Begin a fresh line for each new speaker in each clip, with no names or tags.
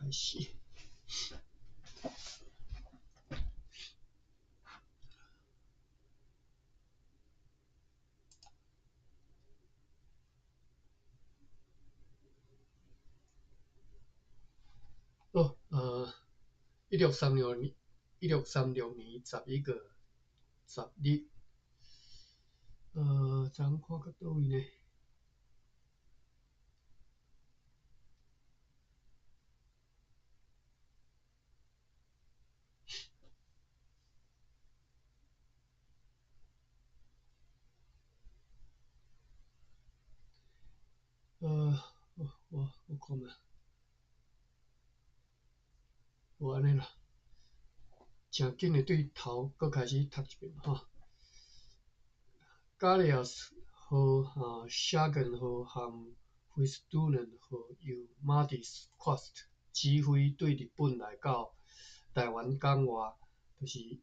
開始。好，1636年，1636年11月10日，昨昏看到佗位呢？我看覓，無按呢啦，誠緊的對頭閣開始讀一遍吼。加利亞斯號、沙根號和惠斯杜倫號由馬蒂斯·夸斯特指揮對日本來到臺灣港外，就是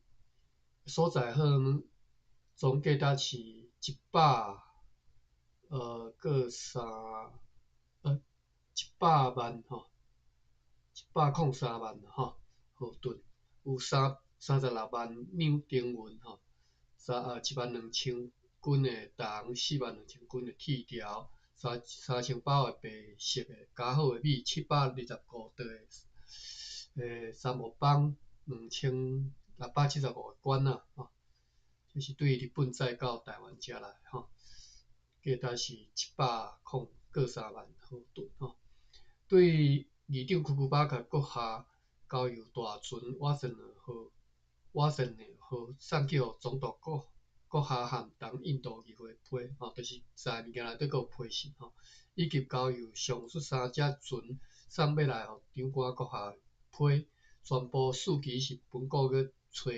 所載貨物總價值是一百閣三100萬吼，103萬吼，荷噸，有36萬兩丁銀吼，1萬2千斤的銅，4萬2千斤的鐵條，3000包的白色的加好的米，725袋的杉木板，2675個罐仔吼，這是對日本載到臺灣遮來吼，價值是103萬荷噸吼。對議長庫庫巴克閣下交由大船瓦森納號、瓦森納號送去予總督閣下和東印度議會批吼，就是載物件內底閣有批信吼，以及交由上述三隻船送欲來予長官閣下批，全部數期是本個月初二。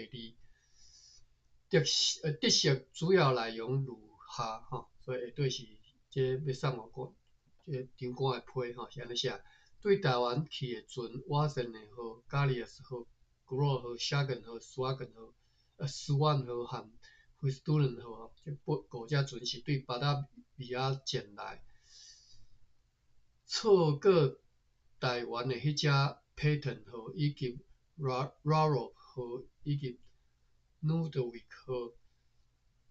得悉主要內容如下吼，所以下底是這欲送予官，這長官的批吼，是按呢寫。對臺灣去的船，瓦森納號、加利亞斯號、格羅號、沙根號、斯瓦根號、斯萬號和惠斯杜倫號，這八五隻船是對巴達維亞前來。錯過臺灣的彼隻佩頓號以及拉羅號以及努德維克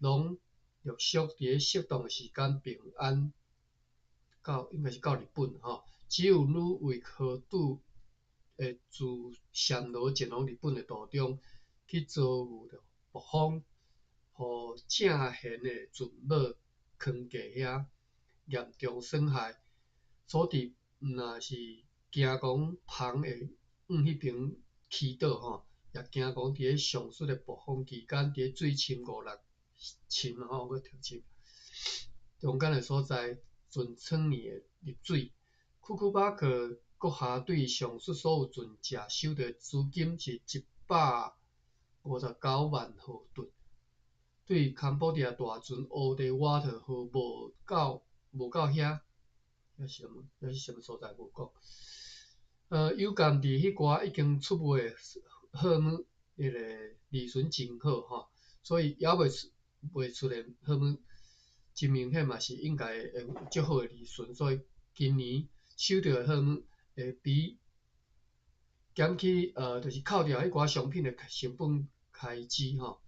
號，攏陸續佇咧適當的時間平安到，應該是到日本吼。只有努維克拄自暹羅前往日本的途中，去遭遇著暴風，予正舷的船帽囥過遐，嚴重損害。所致毋若是驚講帆會往彼爿起倒吼，也驚講佇咧上述的暴風期間，佇咧水深五六深吼，閣特深中間的所在，船舱裡的入水。庫庫巴克閣下對上述所有船隻收著的資金是159萬荷噸。對康波迪亞大船奧德瓦特號無到遐，遐是啥物所在無講。有鑑佇彼寡已經出賣的貨物，彼個利潤真好吼，所以猶未賣出的貨物，真明顯嘛是應該會有足好的利潤，所以今年收著的貨物會比減去就是扣掉彼寡商品的成本開支吼，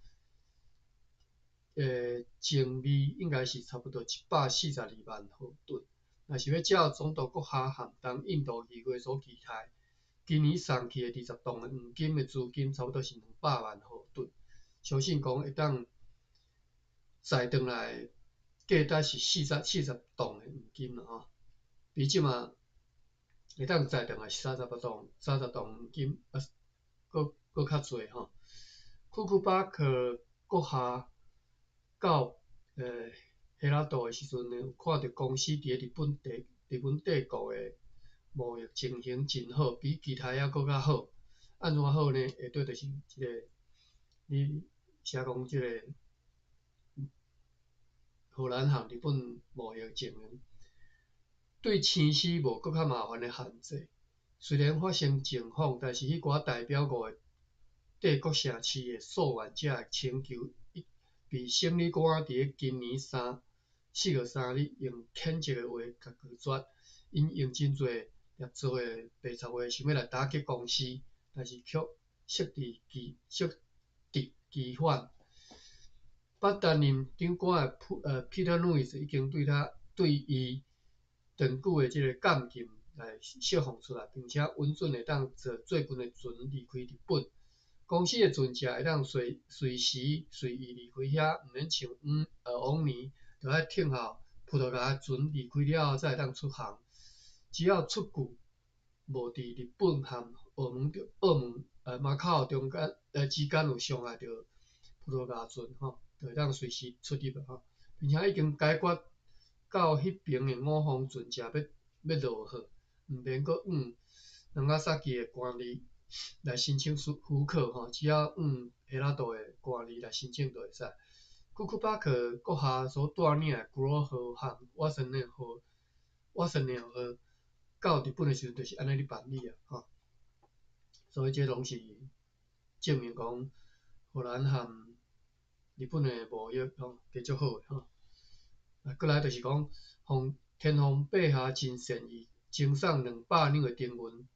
淨利應該是差不多142萬荷噸。若是欲照總督閣下和東印度議會所期待，今年送去的20棟的黃金的資金差不多是200萬荷噸，相信講會當載轉來價值是40棟的黃金啦吼，比這馬會當載轉來是38棟，30棟黃金啊，閣較濟吼。庫庫巴克閣下到希拉島的時陣呢，有看著公司佇咧日本帝國的貿易情形真好，比其他猶閣較好。按怎好呢？下底就是這個，你寫講這個荷蘭和日本貿易情形，對生死無閣較麻煩的限制。雖然發生情況，但是彼寡代表五個帝國城市的溯源者的請求，被省理官佇咧今年4月3日用譴責的話共拒絕。𪜶用真濟捏造的白贼话，想欲来打击公司，但是卻適得其適得其反。捌擔任長官的Peter Lewis 已經對伊長久的這个監禁來釋放出來，並且允准會當坐最近的船離開日本。公司的船隻會當隨隨時隨意離開遐，毋免像往年，著愛等候葡萄牙的船離開了後，才會當出航。只要出具無佇日本和澳門馬卡歐中間之間有傷害著葡萄牙船吼，就會當隨時出入吼，並且已經解決到彼爿的五方船隻欲落貨，毋免閣向那伽薩基的官吏來申請許可吼，只要向平良島的官吏來申請就會使。庫庫巴克閣下所帶領的古羅號和瓦森尼號到日本的時陣，就是按呢咧辦理啊，吼。所以這攏是證明講荷蘭和日本的貿易吼，加足好的吼。啊，過來就是講，奉天皇陛下真善意，贈送200兩的金銀，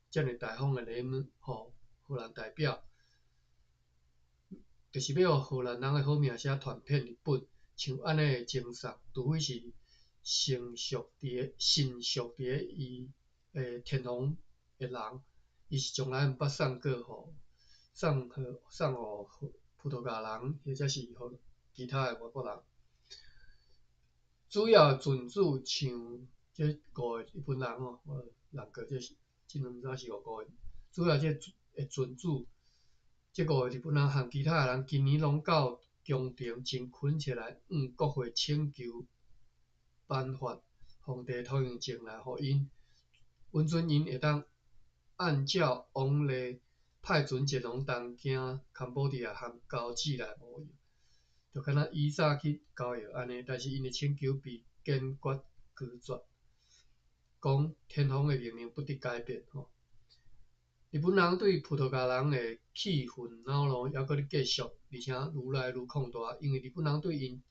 遮爾大方的禮物，予荷蘭代表，就是欲予荷蘭人的好名聲傳遍日本。像按呢的贈送，除非是成熟佇咧伊的天皇的人，伊是從來毋捌送過予送予送予葡萄牙人，或者是予其他的外國人。主要船主像這五个日本人吼，六個這是這兩知是五個。主要這的船主，這五个日本人和其他的人，今年攏到宮廷真懇切來向國會請求頒發皇帝通行證來予𪜶，允准𪜶會當按照往例派船前往東京、坎波迪亞和交趾來貿易，就敢若以早去交易按呢。但是𪜶的請求被堅決拒絕，講天皇的命令不得改變吼。日本人對葡萄牙人的氣憤惱怒猶閣咧繼續，而且愈來愈擴大，因為日本人對𪜶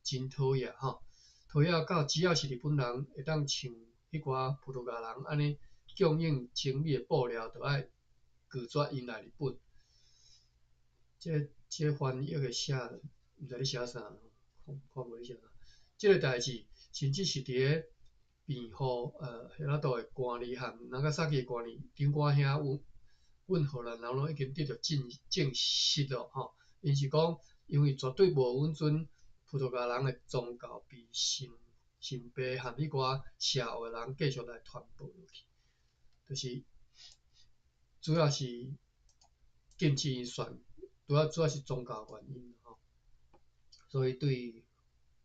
真討厭吼，討厭到只要是日本人會當像彼寡葡萄牙人按呢供應精美的布料，就愛拒絕𪜶來日本。這翻譯的寫，毋知咧寫啥，看看無咧寫啥。這个代誌甚至是佇咧辯護彼那度的官吏和那伽薩基的官吏長官兄，阮荷蘭人攏已經得著證實咯吼。𪜶是講，因為絕對無允准葡萄牙人的宗教被神神父和彼寡邪惡的人繼續來傳播落去，就是主要是禁止𪜶宣，主要是宗教原因吼，所以對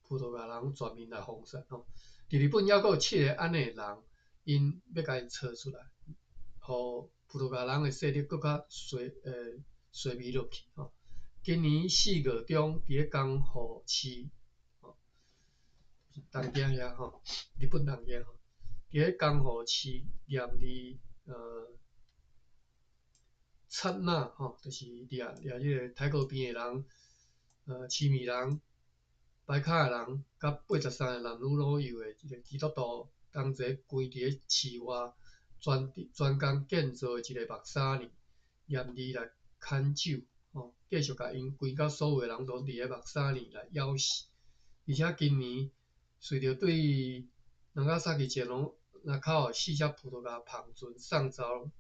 葡萄牙人全面來封殺吼。佇日本猶閣有七个按呢的人，𪜶欲共𪜶找出來，予葡萄牙人的勢力閣較衰微落去吼。今年4月中，佇咧江戶市，吼，東京遐吼，日本東京吼，佇咧江戶市嚴厲賊仔吼，就是掠掠這个太鼓邊的人，痴迷人、白跤的人，佮83个男女老幼的一个基督徒，同齊關佇咧市外，專專工建造的一个木柵呢，嚴厲來牽酒，吼，繼續共𪜶關到所有的人都佇咧木柵呢來枵死。而且今年隨著對那伽薩基前往那卡四隻葡萄牙帆船送走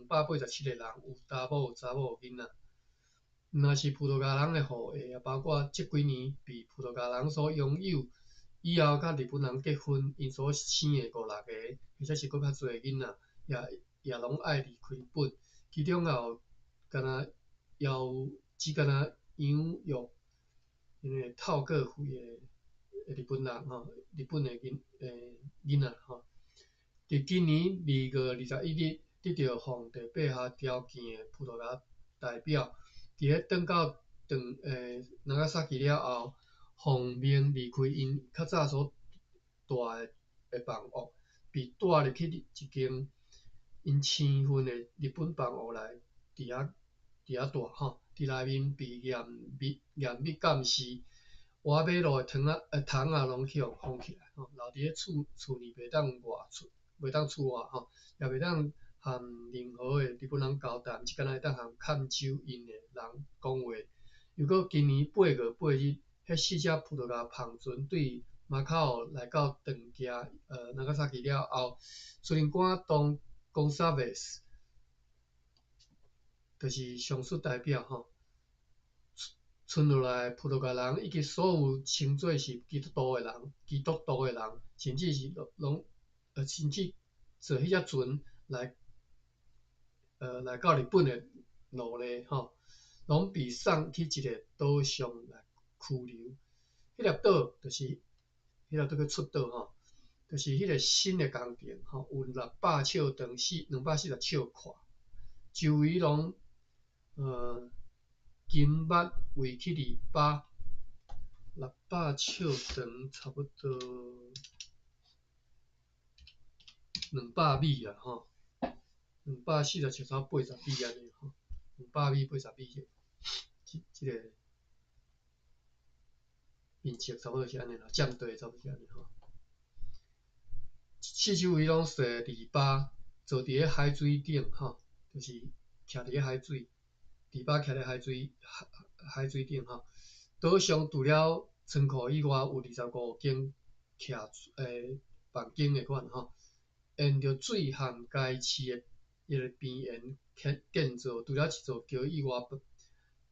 287個人，有查某有查某有囡仔。毋若是葡萄牙人的後裔，也包括這幾年被葡萄牙人所擁有，以後佮日本人結婚，𪜶所生的五六個，或者是閣較濟囡仔，也攏愛離開日本。其中也有敢若也有只敢若養育𪜶的透過費的日本人吼，日本的囡仔吼。佇今年2月21日，得著皇帝陛下條件的葡萄牙代表，佇咧轉到那伽薩基了後，奉命離開𪜶較早所住的房屋，被帶入去一間𪜶生份的日本房屋內，佇遐住吼，佇內面被嚴密監視，倚馬路的窗仔攏去予封起來吼，留佇咧厝內袂當外出，袂當出外吼，也袂當和任何的日本人交談，只敢若會當和看守𪜶的人講話。又閣今年8月8日，彼四隻葡萄牙帆船對馬卡奧來到長崎長崎了後，司令官 Dom Gonçalves 就是上述代表吼，賰落來葡萄牙人以及所有稱做是基督徒的人，甚至是攏甚至坐彼隻船來到日本的奴隸吼，攏被送去一个島上來拘留。彼粒島就是彼粒島叫出島吼，就是彼个新的工程吼，有600尺長，240尺闊，周圍攏金箔圍起籬笆，六百尺長，差不多200米啊吼，240尺差80米按呢吼，200米80米這個面積差不多是按呢啦，佔地差不多是按呢吼。四周圍攏設籬笆，坐佇咧海水頂吼，就是徛佇咧海水，籬笆徛咧海水頂吼。島上除了倉庫以外，有25間徛房間的款吼，沿著水和街市的彼个邊緣建造，除了一座橋以外，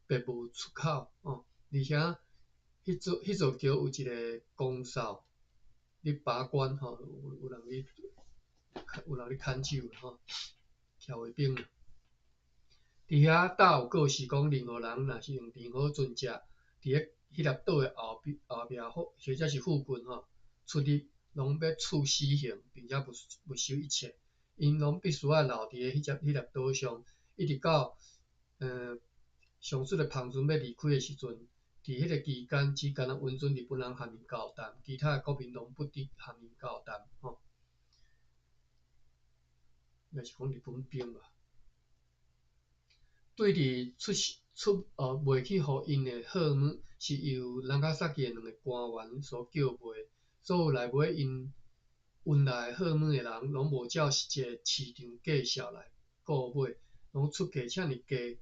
別無出口吼。而且，彼座橋有一个崗哨咧把關吼，有人咧看守吼，徛衛兵。佇遐搭有告示講，任何人若是用任何船隻佇咧彼粒島的後壁或者是附近吼出入，攏欲處死刑，並且沒收一切。𪜶攏必須愛留佇咧彼粒島上，一直到上述的帆船欲離開的時陣，佇彼个期間，只干焦允准日本人和𪜶交談，其他的國民攏不得和𪜶交談吼。應該是講日本兵吧。對佇出出賣去予𪜶的貨物，是由長崎的兩个官員所叫賣。所有來買𪜶運來貨物的人，攏無照實際市場價數來購買，攏出價遮爾低，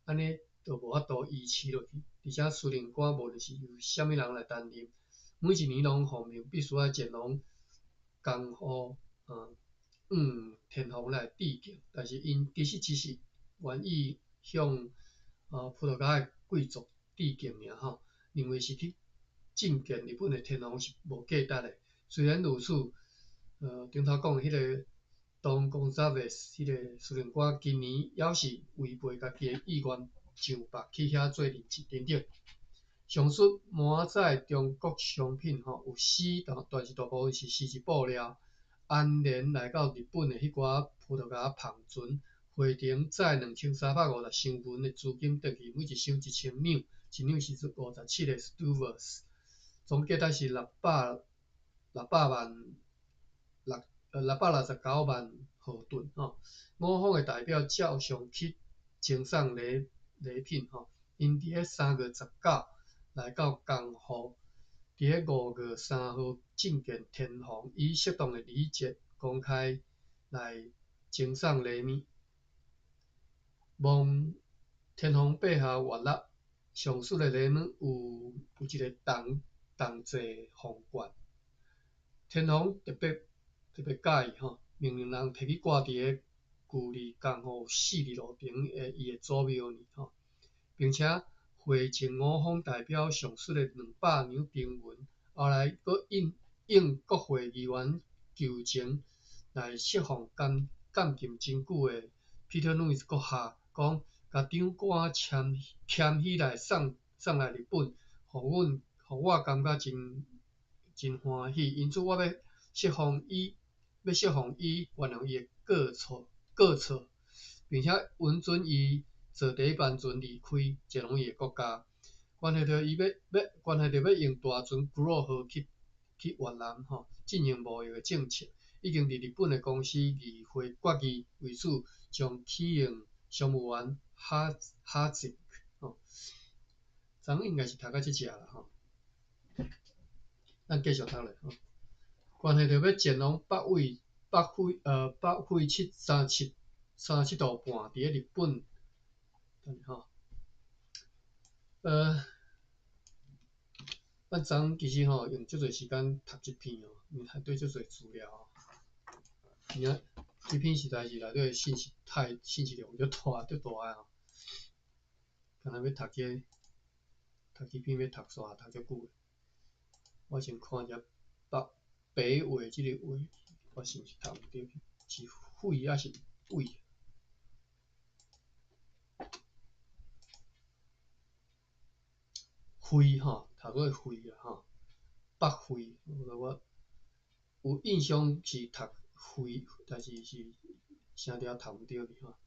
按呢就無法度維持落去。而且司令官無論是由啥物人來擔任，每一年攏奉命必須愛前往江戶向天皇來致敬，但是𪜶其實只是願意向葡萄牙的貴族致敬爾吼，認為是去覲見日本的天皇是無價值的。雖然如此，頂頭講的彼个 Dom Gonçalves 彼个司令官今年猶是違背家己的意願上北去遐做任職等等。上述滿載中國商品吼有絲，但是大部分是絲質布料，安然來到日本的彼寡葡萄牙帆船，回程載2350箱銀的資金轉去，每一箱1000兩，一兩是57個 stuivers，總價值是六百萬六669萬荷盾吼。五方的代表照常去贈送禮品吼，𪜶佇咧3月19來到江戶，佇咧5月3號覲見天皇，以適當的禮節公開來贈送禮物。望天皇陛下悅納上述的禮物有一个銅製皇冠，天皇特別特別佮意吼，命令人提去掛佇咧距離江戶4里路程的伊的祖廟呢吼，並且回贈五方代表上述的200兩金銀，後來閣應國會議員求情來釋放監禁真久的 Peter Louis 閣下，講共長官簽起來送來日本，予我感覺真歡喜，因此我欲釋放伊，原諒伊的過錯，並且允准伊坐第一班船離開，前往伊的國家。關係著欲用大船 Grow 號去越南吼，進行貿易的政策，已經佇日本的公司議會決議，為此將啟用商務員哈吉吼。昨應該是讀到這遮啦吼，咱繼續讀落吼。關係著欲前往北緯北緯七三七三七度半，佇咧日本，等下吼，咱昨昏其實吼用足濟時間讀這篇哦，因為內底足濟資料哦，而且這篇實在是內底信息太信息量足大足大个吼，敢若欲讀這個，讀這篇欲讀煞讀足久的。我先看一下北北緯這个話，我是毋是讀毋著？是緯抑是緯？緯吼，讀做緯啦吼，北緯，我有印象是讀緯，但是是聲調讀毋著去吼。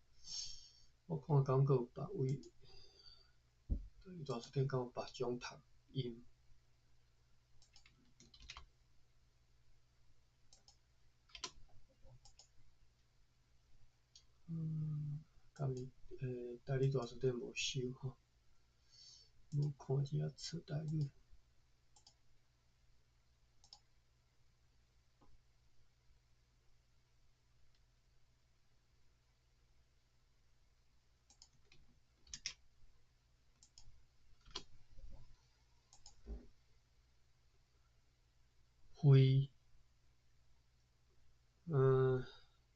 我看敢閣有別位，大辭典敢有別種讀音？敢是台語大辭典無收吼，無看這冊台語。緯，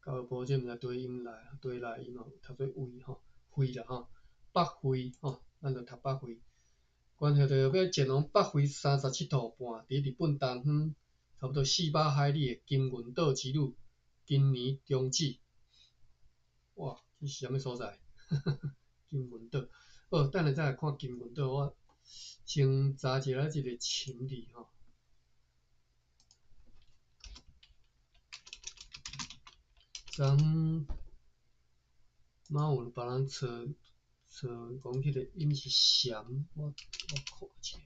教育部這毋知佗音來，佗來音哦，讀做緯吼，緯啦吼，北緯吼，咱就讀北緯。關係著欲前往北緯37度半，佇日本東方差不多400海里的金銀島之旅，今年終止。哇，這是啥物所在？金銀島。好，等下再來看金銀島，我先查一下這个深字吼。昨昏嘛有別人找找講彼个音是暹，我看一下。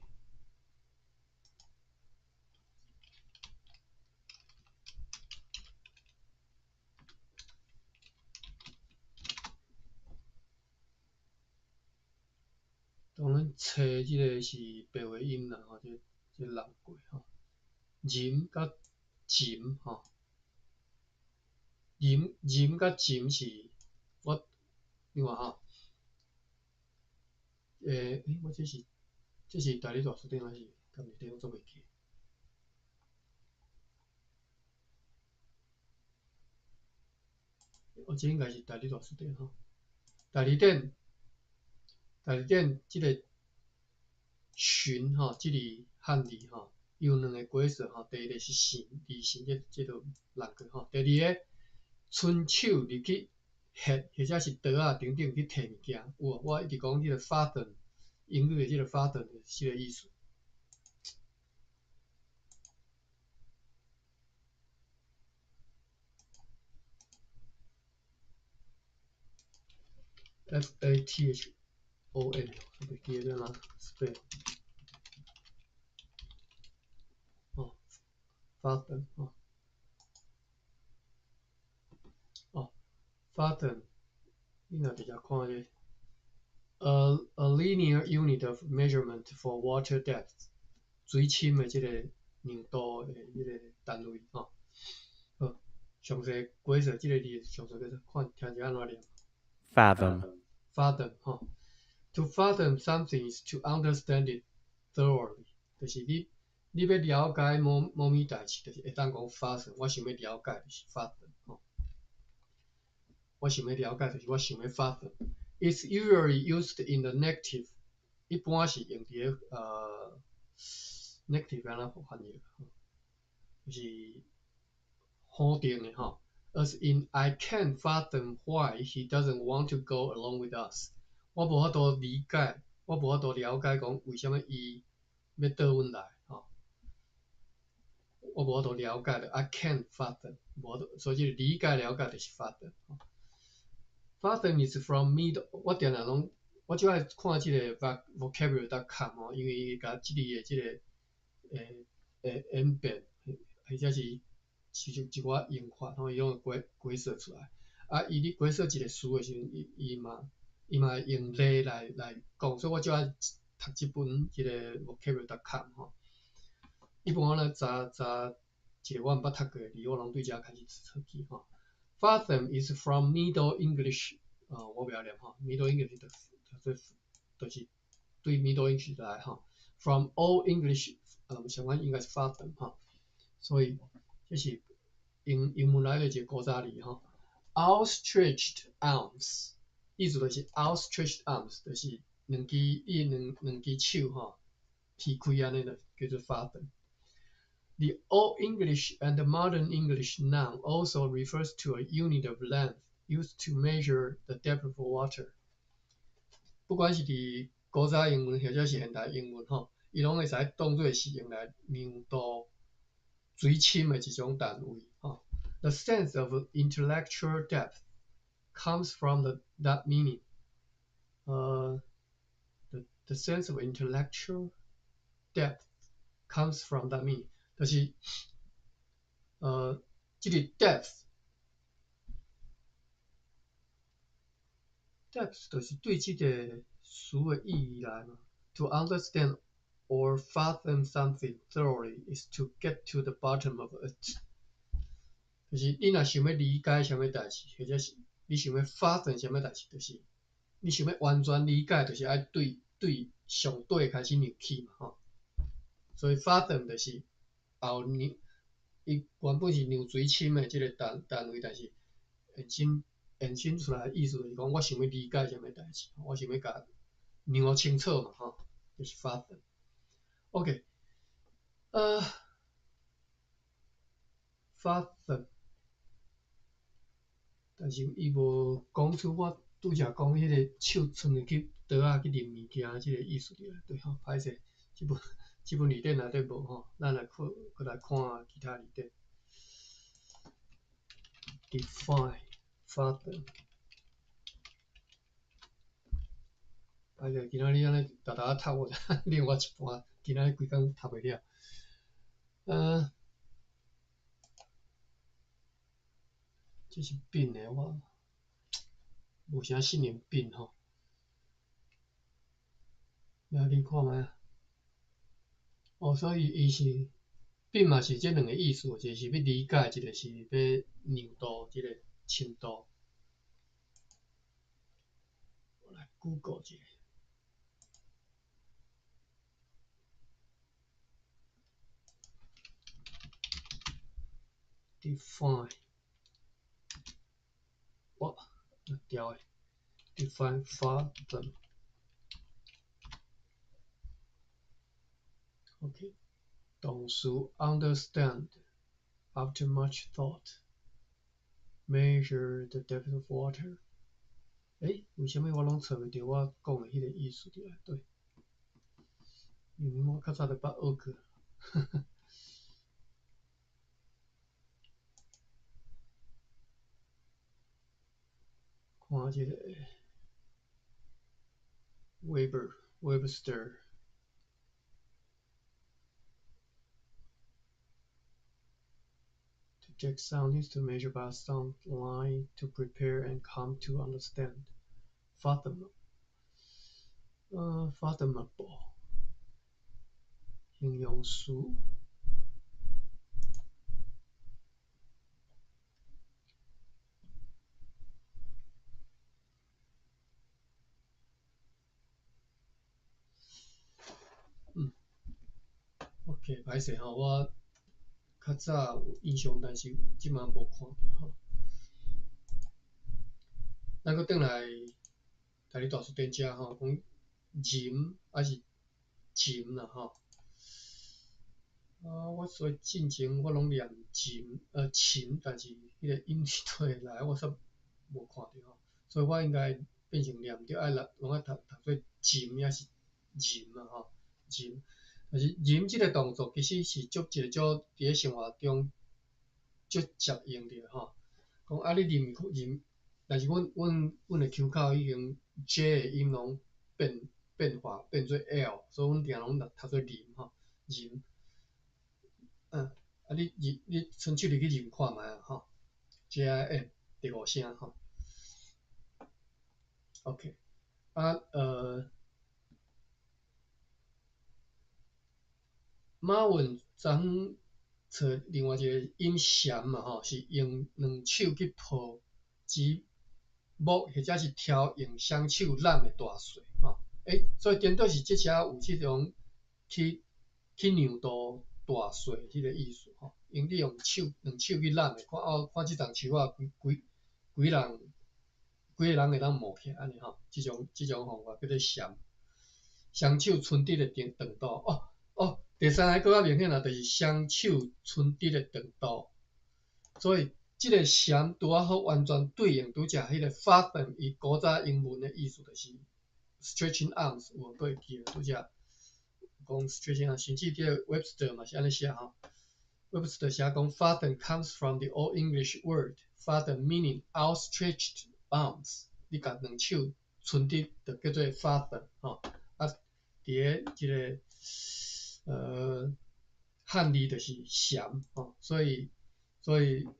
當然，揣這个是白話音啦，吼，這這難過吼。壬佮沉吼，壬壬佮沉是，我你看吼，我這是台語大辭典還是家己典？我總袂記。哦，這應該是台語大辭典吼，台語典，台語典這个尋吼，這字漢字吼，有兩个解說吼，第一个是姓，字姓，這這就難過吼。第二个，伸手入去翕，或者是桌仔頂頂去提物件，有無？我一直講這个 fathom，英語的這个 fathom 就是這个意思。F A T H O M，我袂記得按怎 spell。哦，fathom 哦，哦，fathom，你若直接看這，a linear unit of measurement for water depth，水深的這个量度的彼个單位吼。好，詳細解說這个字，詳細解說，看聽者按怎念。
Fathom.
Fathom 吼，To fathom something is to understand it thoroughly，就是你欲了解某某物代誌，就是會當講 fathom。我想欲了解就是 fathom 吼。我想欲了解就是我想欲 fathom。It's usually used in the negative，一般是用佇咧negative 按怎翻譯？就是否定的吼。As in, I can't fathom why he doesn't want to go along with us。我無法度理解，我無法度了解講為啥物伊欲綴阮來吼。我無法度了解，I can't fathom，無法度，所以這個理解了解就是 fathom。Fathom is from mid，我定定攏，我就愛看這个 vocabulary.com 吼，因為伊共這裡的這个演變，或者是其實一寡用法吼，伊攏會解解說出來。啊，伊咧解說一个詞的時陣，伊嘛會用例來講，所以我就愛讀這本這个 vocabulary.com 吼。一般我咧查查一个我毋捌讀過的字，我攏對遮開始出去吼。Fathom is from Middle English，我袂曉念吼，Middle English 就是對 Middle English 來吼。From Old English，相關應該是 fathom 吼，所以這是英英文來的一個古早字吼。Outstretched arms，意思就是 outstretched arms，就是兩支伊兩兩支手吼，提開按呢就叫做 fathom。The Old English and Modern English noun also refers to a unit of length used to measure the depth of water。不管是佇古早英文或者是現代英文吼，伊攏會使當做是用來量度水深的一種單位吼。The sense of intellectual depth comes from that meaning. The sense of intellectual depth comes from that meaning. 就是，這個 depth，depth 就是對這個詞的意義來嘛。To understand or fathom something thoroughly is to get to the bottom of it。就是你若想欲理解啥物代誌，或者是你想欲 fathom 啥物代誌，就是你想欲完全理解，就是愛對對上底開始量起嘛吼。所以 fathom 就是後量，伊原本是量水深的這個單單位，但是延伸延伸出來的意思就是講，我想欲理解啥物代誌，我想欲共量予清楚嘛吼，就是 fathom。OK，fathom，但是伊無講出我拄才講彼個手伸入去桌仔去啉物件這個意思佇內底吼，歹勢，這本這本字典內底無吼，咱來看，閣來看其他字典。Define fathom。歹勢，今仔日按呢沓沓仔讀我，另外一半今仔日規工讀袂了。這是變的，我無啥信任變吼。來，你看覓啊？哦，所以伊是變嘛是這兩個意思，一個是欲理解，一個是欲量度這個深度。我來 Google 一下。Define，哇，掉的，Define fathom。OK，動詞 understand after much thought, measure the depth of water。欸，為啥物我攏揣袂著我講的彼個意思佇內底？明明我較早就捌學過。看這個 Weber Webster。To check soundings, to measure by a sound line, to prepare and come to understand. Fathom, fathomable 形容詞。OK，歹勢吼，我較早有印象，但是這馬無看著吼。咱閣轉來台語大辭典遮吼，講吟抑是尋啦吼。啊，我所以進前我攏念尋，琴，但是彼個音是佗會來，我煞無看著吼，所以我應該變成念著愛來，攏愛讀讀做尋抑是吟啊吼，吟。但是吟這個動作其實是足一個足佇咧生活中足常用著吼。講啊，你吟吟，但是阮阮阮的口口已經 J 的音攏變變化變做 L，所以阮定攏讀讀做吟吼，吟。啊你你你伸手入去吟看覓啊吼，JIM 第五聲吼。OK，啊馬雲昨昏找另外一个音澹嘛吼，是用兩手去抱指摸或者是挑用雙手攬的大細吼。所以顛倒是這遮有這種去量度大細彼個意思吼。用你用手兩手去攬的，看哦，看這丛樹仔幾幾幾人幾个人會當摸起來按呢吼。這種方法叫做澹。雙手伸直的長長度哦哦，第三个閣較明顯啦，就是雙手伸直的長度。所以這个澹拄仔好完全對應拄才彼个 fathom，伊古早英文的意思就是 stretching arms，有無閣會記得拄才講 stretching arms，甚至這个 Webster 嘛是按呢寫吼。Webster 寫講 fathom comes from the Old English word fathom meaning outstretched arms，你共兩手伸直就叫做 fathom 吼。啊，佇咧這个漢字就是澹吼，所以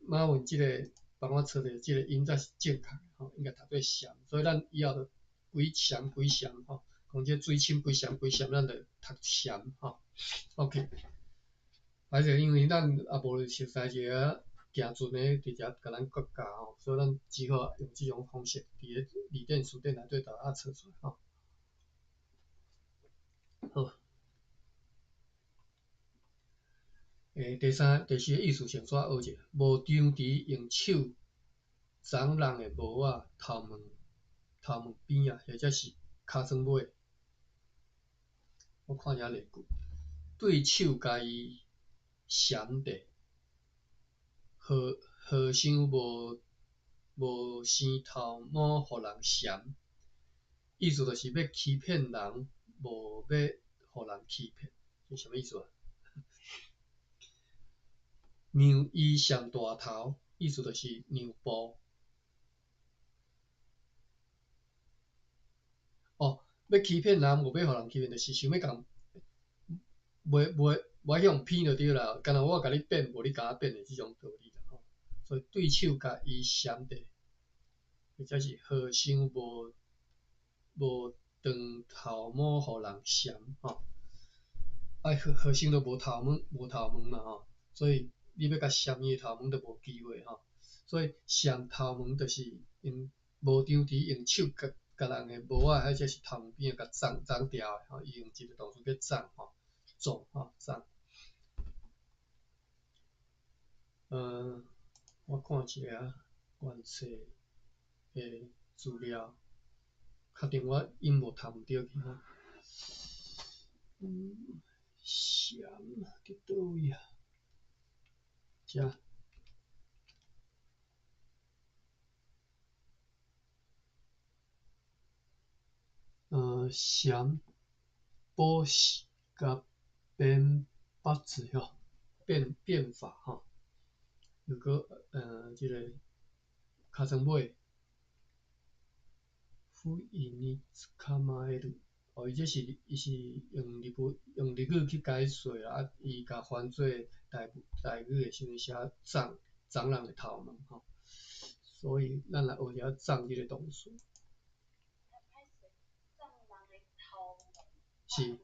馬文這个幫我找著這个音才是正確吼，應該讀做澹，所以咱以後就幾澹幾澹吼，講這水深幾澹幾澹，咱就讀澹吼。OK，歹勢，因為咱也無熟似一个行船的佇遮共咱國教吼，所以咱只好用這種方式，佇咧字典辭典內底共咱找出來吼。好。第三、第四个意思先煞學者，無張持用手摠人的帽仔頭毛、頭毛邊仔，或者是尻川尾。我看一下例句，對手共伊澹著，和尚無生頭毛予人澹，意思就是欲欺騙人，無欲予人欺騙，這啥物意思啊？讓伊澹大頭，意思就是讓步。哦，欲欺騙人，無欲予人欺騙，就是想欲共，袂袂袂去予騙就對啦。敢若我共你變，無你共我變的這種道理啦吼。所以對手共伊澹著，或者是和尚無長頭毛予人澹吼。啊，和尚都無頭毛，無頭毛嘛吼，所以你欲共澹伊的頭毛都無機會吼。所以澹頭毛就是用無張持用手共共人的帽仔或者是頭毛邊仔共摠摠掉的吼，伊用一個動詞叫摠吼，撞吼摠。我看一下原冊的資料，確定我音無讀毋對去吼。澹佇佗位啊？遮。澹補習佮變法子吼，變法吼，又閣這个尻川尾，不意に捕まえる，哦，伊這是伊是用日文用日語去解說啊，伊共翻做台語的時陣寫摠摠人的頭毛吼，所以咱來學一下摠這個動詞。是。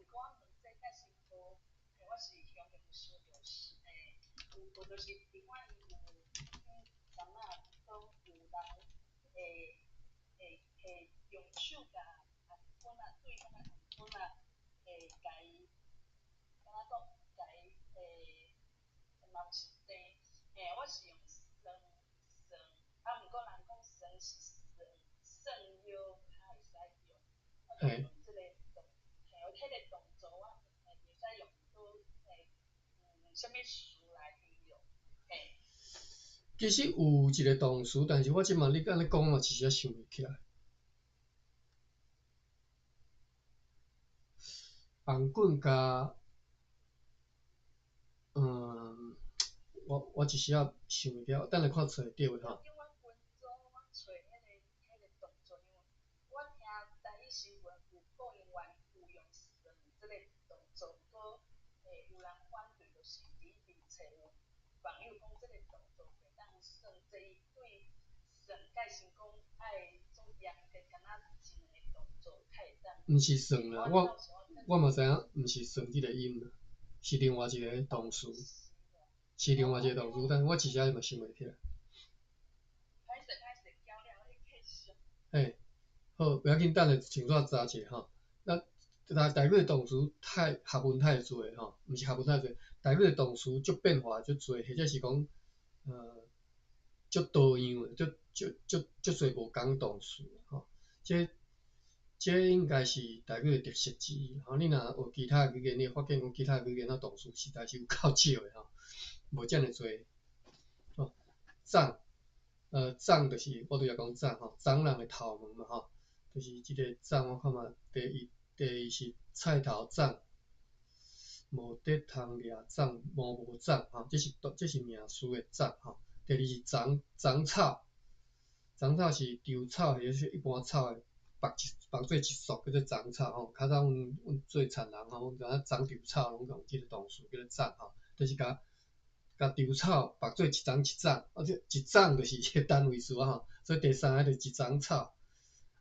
嘿。其實有一個動詞，但是我這馬你按呢講，我一時仔想袂起來。紅棍佮，我一時仔想袂起來，等下看揣會著吼。毋是算啦，我嘛知影，毋是算這个音啦，是另外一个动词。是另外一个动词，但我一时嘛想袂起来。嘿，好，袂要紧，等下清楚查一下吼。咱台台语的动词太学问太济吼，毋是学问太济，台语的动词足变化足济，或者是讲，足多样的，足足足足济无仝动词吼。这应该是台语的特色之一吼。你若学其他语言，你会发现讲其他语言的动词实在是有够少的吼，无遮尔济。吼，摠，摠就是我拄才讲摠吼，摠人的头毛嘛吼，就是这个摠我看觅第二是菜头摠，无得通掠摠，毛无摠吼，这是名词的摠吼。第二是丛丛草，丛草是稻草或者是一般草的。绑一绑做一束叫做丛草吼，较早阮做田人吼，阮知影丛稻草拢用这个动词叫做摠吼，就是共稻草绑做一丛一丛，啊这一丛就是这个单位词啊吼，所以第三个就是一丛草，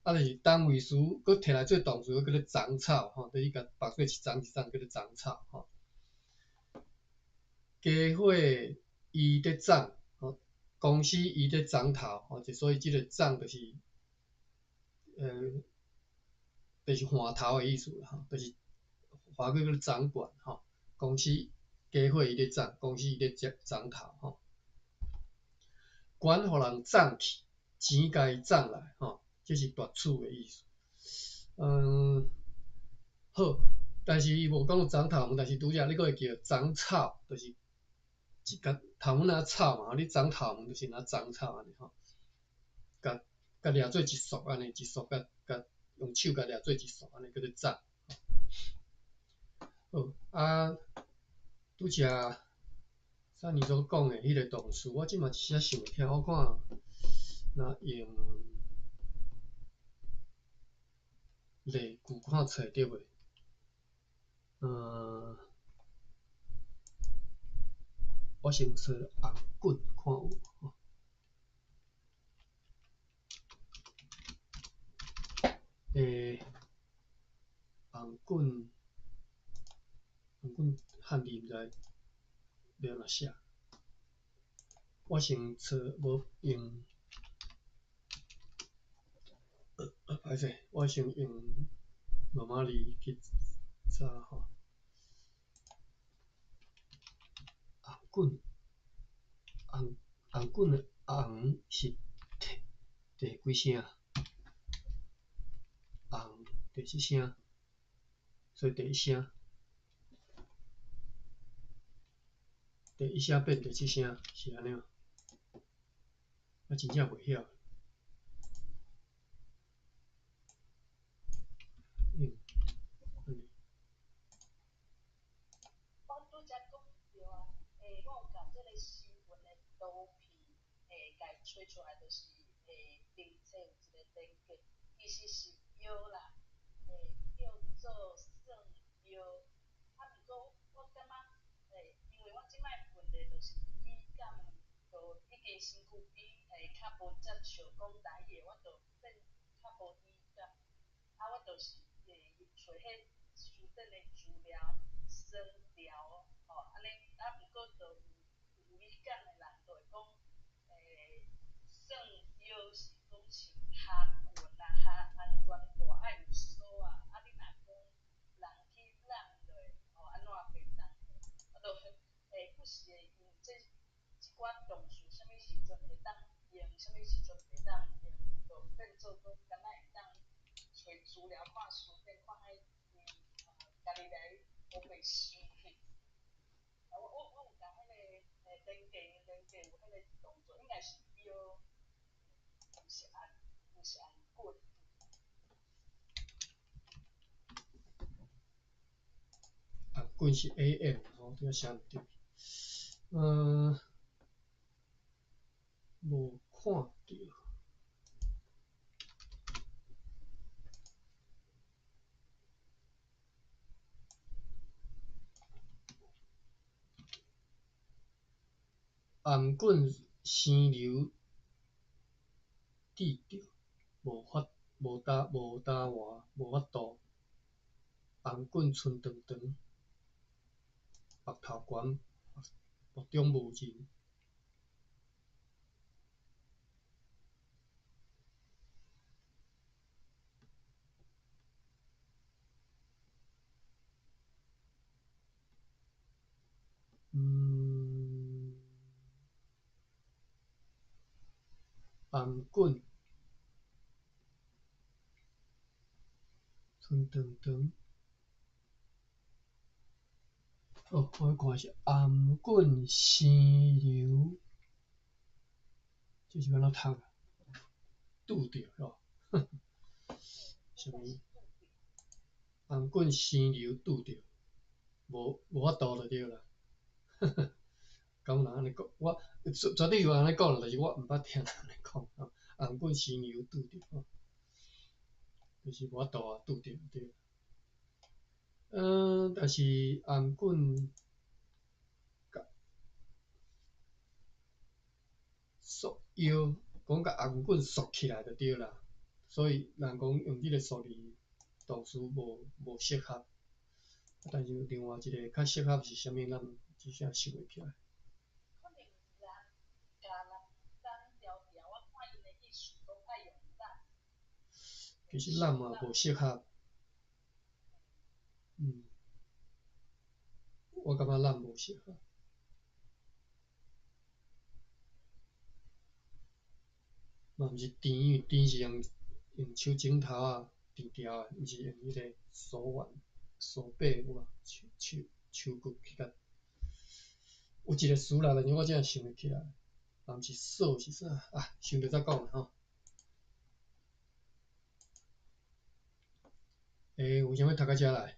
啊就是单位词阁提来做动词，叫做丛草吼，就是共绑做一丛一丛叫做丛草吼。家伙伊咧摠吼，公司伊咧摠头吼，就所以这个摠就是。就是换头的意思啦，吼，就是华语叫做掌管吼，公司家伙伊咧摠，公司伊咧掌掌头吼，管予人摠去，钱共伊摠来吼，这是夺取的意思。好，但是伊无讲摠头毛，但是拄才你阁会记摠草，就是一共头毛若草嘛，你摠头毛就是若摠草按呢吼，共。共掠做一束按呢，一束共共用手共掠做一束按呢，叫做摠。好，啊，拄才珊妮所讲的彼个动词，我这马一时想袂起来，我看若用例句看揣著袂？我先揣红棍看有无吼。红棍，红棍汉字毋知欲按怎写，我先揣无用，歹势，我先用罗马字去查吼。红棍，红红棍的红是第几声？红第七声，所以第一声，第一声变第七声，是按呢无？我真正袂晓。
我拄才讲著啊，我有共这个新闻的图片，共伊揣出来，就是顶册有一个连结，其实是药啦，叫做算药。啊，毋过我感觉，因为我这摆问题就是语感，就已经身躯比较无接触讲台语的，我就变较无语感。啊，我就是揣彼书顶的资料，酸调吼，按呢，啊，毋过就有有语感的人就会讲，算药是讲像跤棍啊、跤安全带爱有锁啊，啊，你若讲人去揽落，吼，按怎袂当？啊，就不时会因为这这寡动词，啥物时阵会当用，啥物时阵袂当用，就变做讲敢若会当揣资料看书顶看彼家己来乌白想去。啊，我有共彼个连结连结有彼个动作，应该是腰，毋是红棍。
红棍是 AM 吼，拄才写毋对。无看著。頷頸生流滴著，无法无焦无焦活，无法度。頷頸賰长长，目头悬，目中無人。頷頸，唇長長。哦，我看是頷頸生流，這是欲按怎讀啊？拄著吼，啥物？頷頸生流拄著，無法度就對啦。敢有人按呢講？我絕對有人按呢講啦，但是我毋捌聽人按呢講吼。頷頸生流拄著吼，就是無法度啊，拄著對。但是頷頸共束腰，講共頷頸束起來就對啦。所以人講用這个數字動詞無適合。但是另外一个較適合是啥物？咱真正想袂起來。
可能人共人咱調調，我看𪜶的意思講愛用攬。
其實攬嘛無適合。我感覺攬無適合。嘛毋是甜，因為甜是用手指頭仔甜調的，毋是用彼个手腕、手臂有無？手骨去共。有一个詞啦，但是我真正想袂起來，嘛毋是鎖是啥啊？想著再講啦吼。為啥物讀到遮來？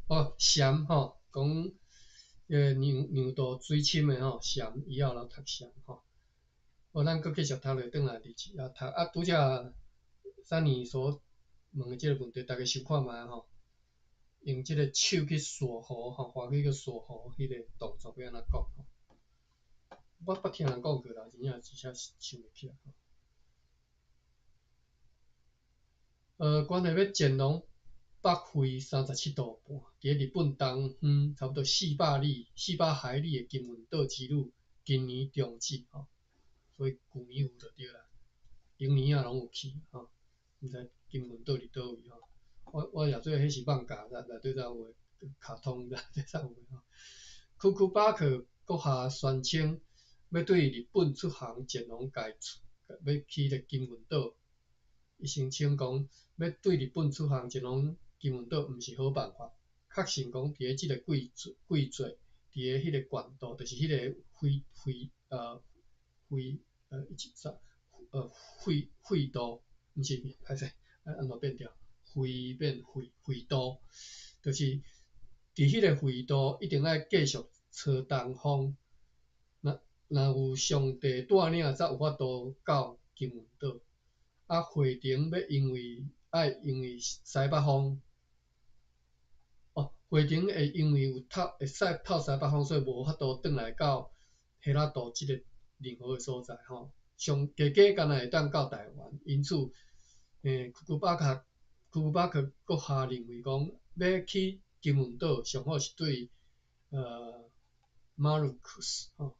哦，禪吼，講兩度水深的吼，禪以後來讀禪吼。好，咱閣繼續讀落轉來日誌啊讀啊，拄才三年所問的這个問題，逐家想看覓吼？用這个手去鎖喉吼，滑去個鎖喉，彼个動作欲按怎講吼？我捌聽人講過啦，真正一時想袂起來。關係欲前往北緯37度半，佇咧日本東方差不多400海里的金門島之旅，今年終止吼，所以舊年有就對啦，明年仔攏有去吼，毋知金門島佇佗位吼。我也做彼是漫畫內底才有的卡通內底才有的吼。庫庫巴克閣下宣稱，欲對日本出航前往該處，欲去彼个金門島。伊聲稱講，欲對日本出航前往金門島毋是好辦法。確信講，佇咧這个季節，佇咧彼个縣道，就是彼个緯緯呃緯呃一三呃緯緯度，毋是，歹勢，按怎變調？緯變緯緯度，就是佇彼个緯度一定愛繼續吹東風。若有上帝帶領，才有法度到金門島。啊，回程欲因為愛因為西北風，哦，回程會因為有透會使透西北風，所以無法度轉來到彼拉島這个任何的所在吼。上加加敢若會當到台灣，因此，庫庫巴克閣下認為講，欲去金門島上好是對馬魯克斯吼，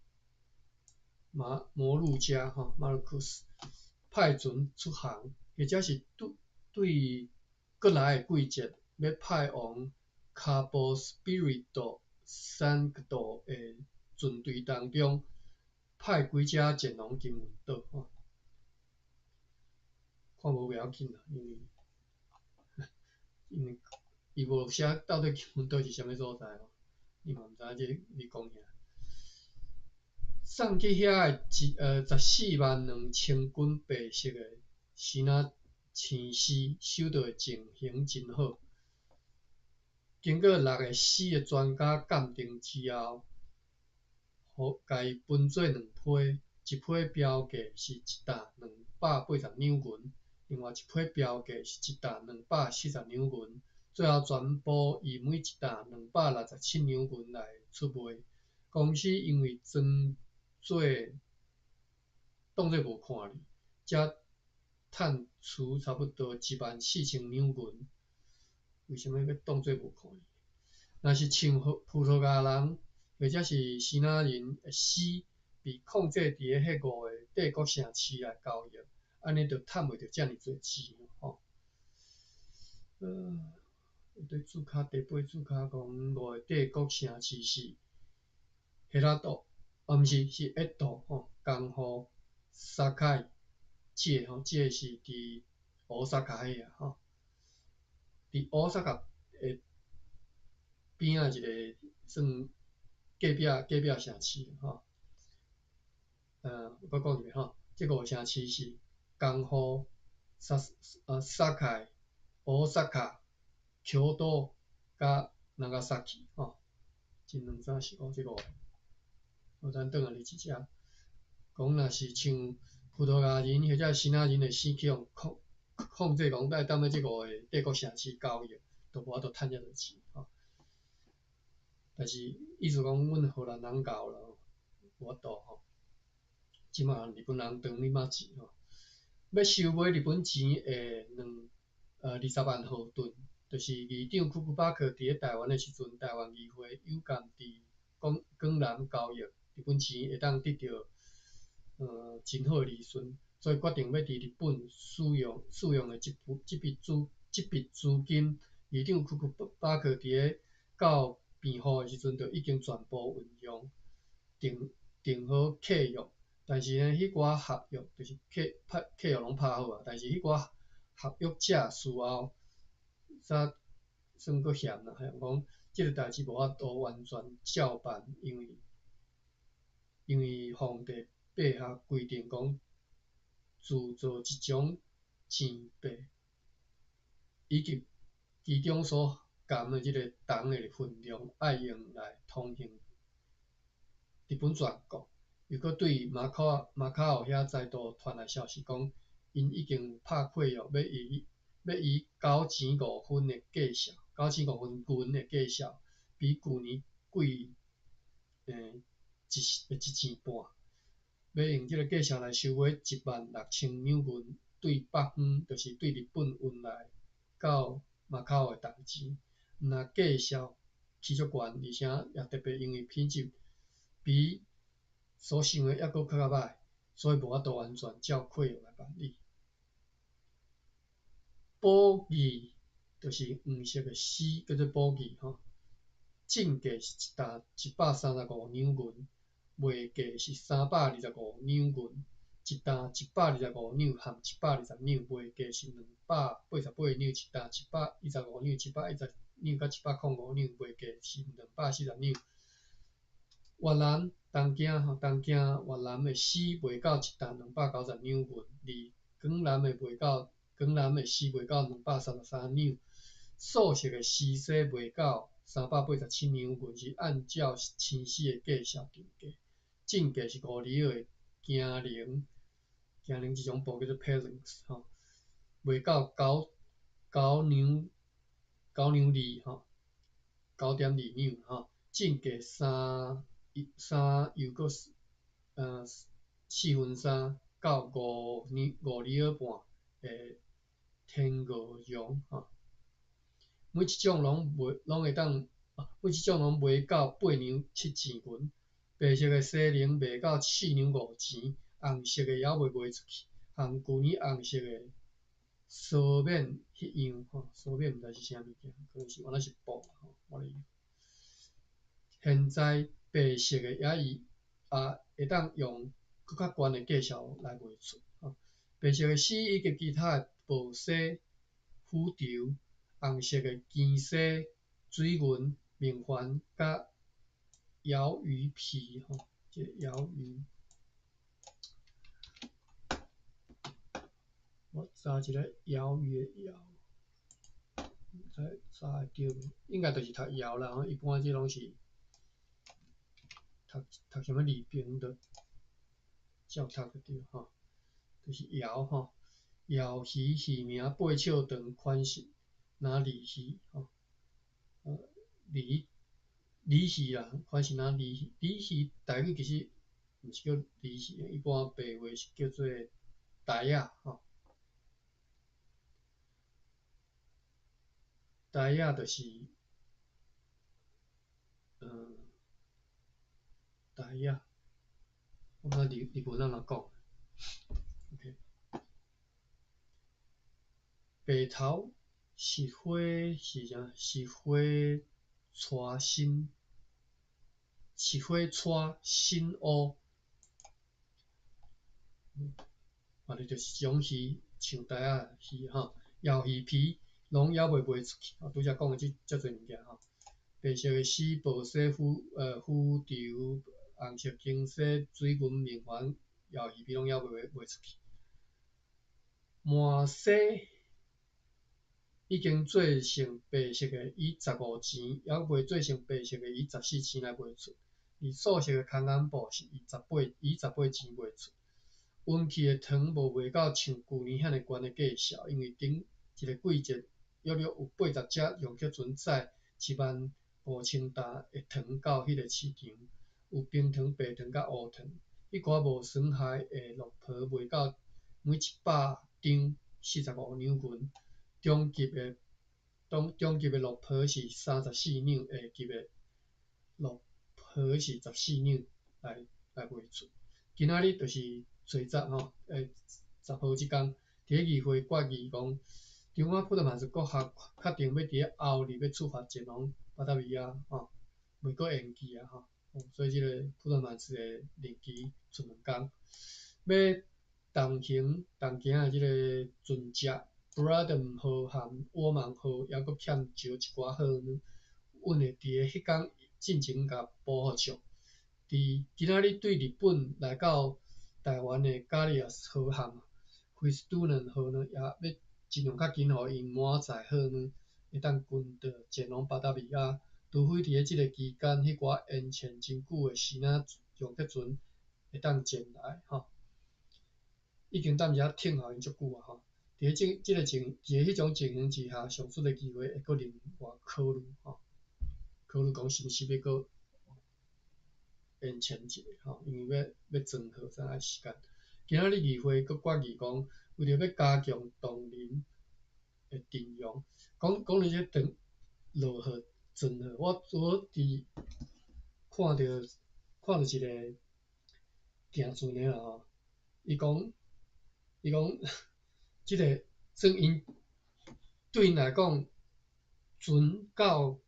馬摩鹿加吼，馬魯克斯派船出航，或者是對閣來的季節，欲派往卡波斯比瑞多山道的船隊當中，派幾隻前往金門島吼。看無袂要緊啦，因為伊無寫到底金門島是啥物所在吼，你嘛毋知影這咧講啥。送去遐的142,000斤白色的生仔青絲，收到的情形真好。經過6个死的專家鑑定之後，予共伊分做兩批，一批標價是一擔280兩銀，另外一批標價是一擔240兩銀。最後全部以每一擔267兩銀來出賣。公司因為裝做當做無看哩，才趁輸差不多14,000兩銀。為啥物欲當做無看哩？若是像葡萄牙人，或者是支那人的絲被控制佇咧彼五個帝國城市來交易，按呢就趁袂著遮爾濟錢吼。對註腳第八註腳講五個帝國城市是彼拉多，啊毋是，是江戶吼，江戶、堺，這个吼，這个是佇大阪彼個吼，佇大阪的邊仔一个算隔壁城市吼。我閣講一遍吼，這五个城市是江戶、堺、大阪、京都佮長崎吼。一、兩、三、四、五，這五个。好，咱轉來二這，講若是像葡萄牙人或者支那人的絲去予控制講愛踮咧這五個帝國城市交易，就無法度趁遮濟錢吼。但是意思講，阮荷蘭人𠢕啦，無法度吼。這馬日本人當你媽錢吼，欲收買日本錢的20萬荷盾，就是議長庫庫巴克佇咧台灣的時陣，台灣議會有感佇廣南交易日本錢會當得著真好的利潤，所以決定欲佇日本使用的這筆資金，議長庫庫巴克佇咧到辯護的時陣，就已經全部運用，訂好契約。但是呢，彼寡合約就是契約攏拍好啊，但是彼寡合約者事後才算閣嫌啦，嫌講這個代誌無法度完全照辦，因為皇帝陛下規定講，鑄造一種錢幣，以及其中所含的這個銅的分量，愛用來通行日本全國。又閣對馬卡奧遐再度傳來消息講，𪜶已經拍契約，欲以九錢五分的價數，九錢五分銀的價數，比舊年貴一錢半，欲用這個價數來收買16,000兩銀對北方，就是對日本運來到馬卡奧的銅錢。毋若價數起足懸，而且也特別因為品質比所想的猶閣較歹，所以無法度完全照契約來辦理。寶字就是黃色的絲，叫做寶字吼。進價是一擔135兩銀，賣價是325兩銀。一擔125兩含120兩，賣價是288兩，一擔115兩、110兩佮105兩，賣價是240兩。越南東京吼，東京越南的絲賣到一擔290兩銀，而廣南的絲賣到233兩，素色的絲紗賣到387兩銀，是按照青絲的價數定價。進價是五里的京寧，京寧這種布叫做 palinx 吼，賣到九九兩九兩二吼，9.2兩吼，進價三三又閣四分三到五兩五厘仔半的天鵝絨吼，每一種攏賣攏會當，每一種攏賣到8兩7錢銀，白色的西翎賣到4兩5錢，紅色的猶未賣出去，和舊年紅色的蓑免彼樣吼，蓑免毋知是啥物件，可能是原來是布吼，我咧。現在白色的也伊也會當用閣較懸的價數來賣出吼。白色的絲以及其他的薄紗、府綢、紅色的金絲、水銀、明礬佮鰩魚皮吼，這個鰩魚，我查一下鰩魚的鰩，毋知查會著無？應該就是讀鰩啦吼，一般這攏是讀啥物字邊就照讀就對吼，就是鰩吼，鰩魚魚名八尺長，款式若鯉魚吼，鯉魚啦，款式若鯉魚，鯉魚台語其實毋是叫鯉魚，一般白話是叫做呆仔吼，呆仔就是。台仔，我毋知日日文按怎講。OK，白頭是火是啥？是火柴新，是火柴新烏。啊，你就是一種魚，像台仔魚吼，鰩魚皮攏猶未賣出去。拄才講的這遮濟物件吼，白色的絲布、洗腐绸、紅色金絲、水銀明礬、鰩魚皮攏猶未賣出去。麻西已經做成白色的，以15錢，猶未做成白色的，以14錢來賣出。而素色的空眼布是以18錢賣出。溫去的糖無賣到像舊年遐爾懸的價數，因為頂一個季節約略有80隻楊克船載75,000擔的糖到彼個市場，有冰糖、白糖佮烏糖。彼寡無損害的綠皮賣到每100張45兩銀，中級的綠皮是34兩，下級的綠皮是14兩來賣出。今仔日就是初十吼，10號這工，佇咧議會決議講，中央普特曼斯國學確定欲佇咧後日欲出發前往巴達維亞吼，袂閣延期啊吼，所以這個普特曼斯的任期賰兩工，欲同行同行的這個船隻布拉頓號和沃曼號，猶閣欠少一寡貨呢，阮會佇咧彼工進前共補予上。佇今仔日對日本來到台灣的加利亞斯號和惠斯杜倫號呢，也欲盡量較緊予𪜶滿載貨呢，會當跟著前往巴達維亞。除非佇咧這個期間，彼寡延遲真久的時仔楊克船會當前來吼。已經踮遮等候𪜶足久啊吼。佇咧這這個情，佇咧彼種情形之下，上述的議會會閣另外考慮吼，考慮講是毋是欲閣延遲一下吼，因為欲欲裝貨才愛時間。今仔日議會閣決議講，為著欲加強唐人的陣容，講講到這轉落雨裝貨，我拄好佇看著一個行船的啦吼，伊講這個算𪜶對𪜶來講，船到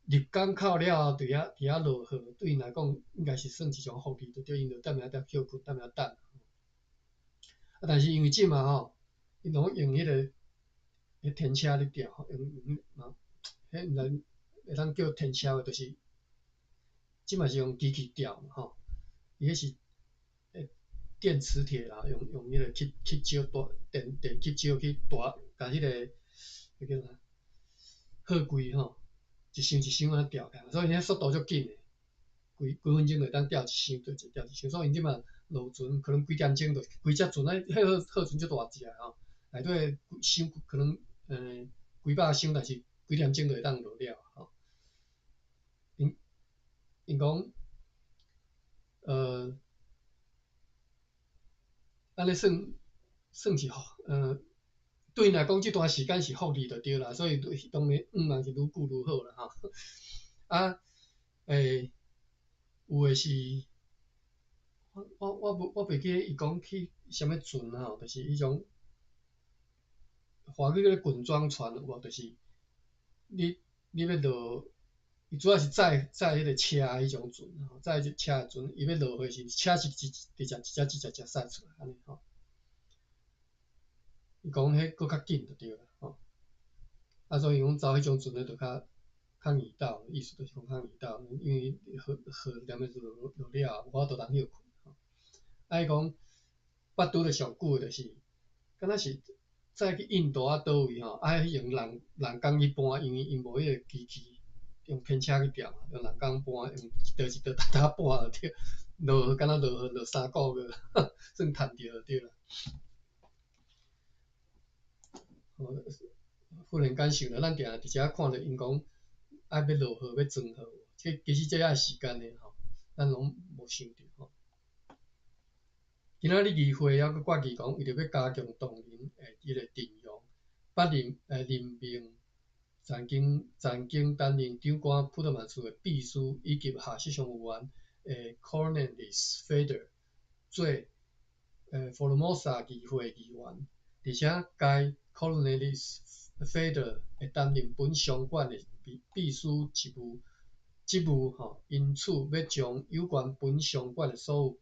入港口了後，佇遐落雨，對𪜶來講應該是算一種福利，就對，𪜶就踮遐踮歇睏，踮遐等。啊，但是因為這馬吼，𪜶攏用彼個彼天車咧吊，用用嘛，彼毋知會當叫天車無，就是這馬是用機器吊嘛吼，伊彼是電磁鐵啦，用彼個吸吸石大電吸石去大，共彼個彼叫啥貨櫃吼，一箱一箱按呢吊起來，所以彼速度足緊的，幾幾分鐘就會當吊一箱，就吊一箱。所以𪜶這馬落船可能幾點鐘就規隻船啊，彼個貨船足大隻的吼，內底箱可能幾百箱，但是幾點鐘就會當落了吼。𪜶講，按呢算是對𪜶來講，這段時間是福利就對啦，所以當然向望是愈久愈好啦吼。啊，有的是，我袂記得伊講去啥物船吼，就是彼種華語叫做滾裝船有無？就是你欲落，伊主要是載彼個車彼種船吼，載車的船，伊欲落貨時，車是一直接一隻一隻隻駛出來按呢吼。伊講彼閣較緊就對啦吼。啊，所以講走彼種船的就較易到，意思就是講較易到，因為貨踮咧落落了後，無法度通歇睏吼。啊，伊講捌拄著上久的就是，敢若是載去印度啊佗位吼，啊用人工去搬，因為𪜶無彼個機器，用天車去吊嘛，用人工搬，用一刀一刀逐逐搬就對，落雨敢若落雨落3個月，算趁著就對啦。忽然間想著，咱定定佇遮看著𪜶講愛欲落貨欲裝貨，這其實這愛時間的吼，咱攏無想著吼。今仔日議會猶閣決議講，為著欲加強唐人的彼個陣容，捌任命曾經擔任長官普特曼斯的秘書，以及下首相委員的 Cornelis Feder 做福爾摩沙議會議員，而且該 Cornelis Feder 會擔任本商館的秘書職務吼，因此欲將有關本商館的所有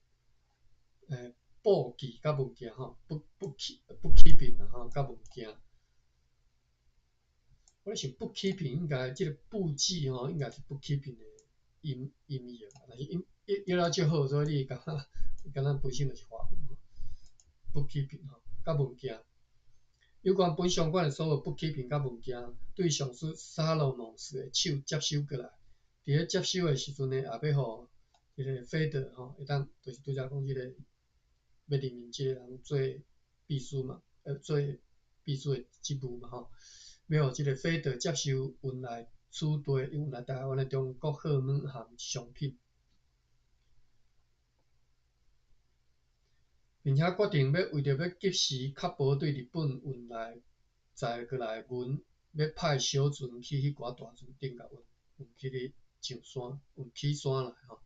簿記佮物件吼，bookkeeping 啦吼，佮物件。我咧想 bookkeeping 應該這個簿記吼，應該是 bookkeeping 的音譯，但是音譯譯了足好，所以你會感覺敢若本身就是華文吼。bookkeeping 吼，佮物件，有關本商館的所有 bookkeeping 佮物件，對上司沙羅蒙斯的手接收過來。佇咧接收的時陣呢，也欲予這個費德吼，會當就是拄才講這個欲任命這個人做秘書嘛，做秘書的職務嘛吼。欲予這個費德接收運來此地運來台灣的中國貨物含商品，並且決定欲為著欲及時確保對日本運來載過來的銀，欲派小船去彼寡大船頂共運去咧上山，運起山來吼。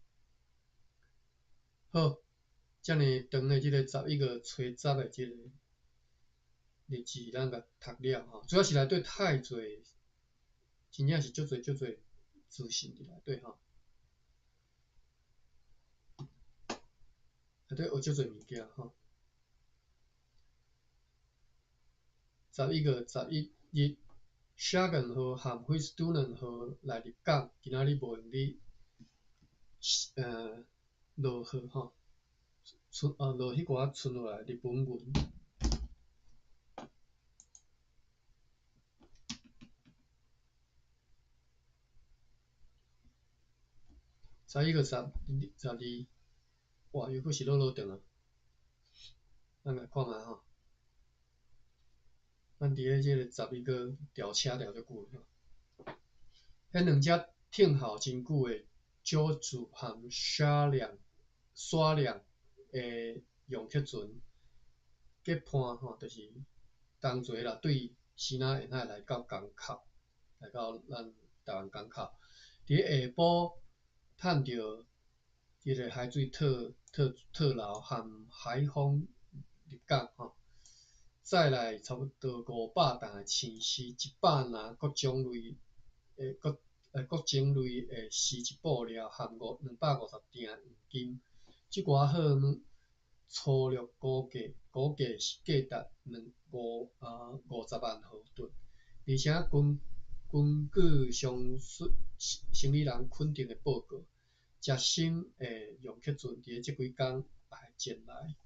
好，遮爾長的這個11月初10的這個日誌，咱共讀了吼，主要是內底太濟，真正是足濟足濟資訊佇內底吼，內底學足濟物件吼。11月11日，沙根號和惠斯杜能號來入港，今仔日無閒咧，落貨吼，落彼寡剩落來日本銀。11月12，哇，又閣是落落長啊！咱來看覓吼，咱佇咧這個十一月調車調足久吼。彼兩隻聽候真久的九柱和沙兩沙兩的用客船，結伴吼，就是同齊啦，對支那沿海來到港口，來到咱台灣港口。佇咧下晡，趁著這個海水套牢和海風入港吼，載來差不多500擔的青絲，100籃各種類的絲質布料和250鋛黃金。這寡貨物粗略估計是價值50萬荷盾，而且根據上述生理人肯定的報告，食心的用客船佇咧這幾工也會前來。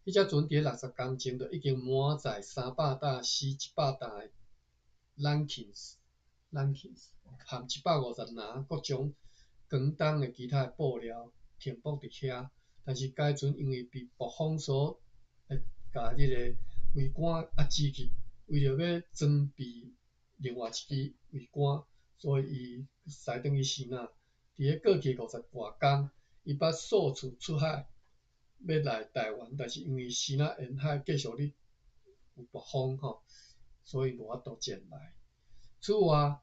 彼隻船佇咧60工前就已經滿載300擔絲、100擔的 Lankins 含150籃各種廣東的其他的布料停泊佇遐，但是該船因為被暴風所共這個桅杆壓制去，為著欲裝備另外一支桅杆，所以伊駛轉去支那。佇咧過去50外工，伊捌數次出海欲來台灣，但是因為支那沿海繼續咧有暴風吼，所以無法度前來。此外，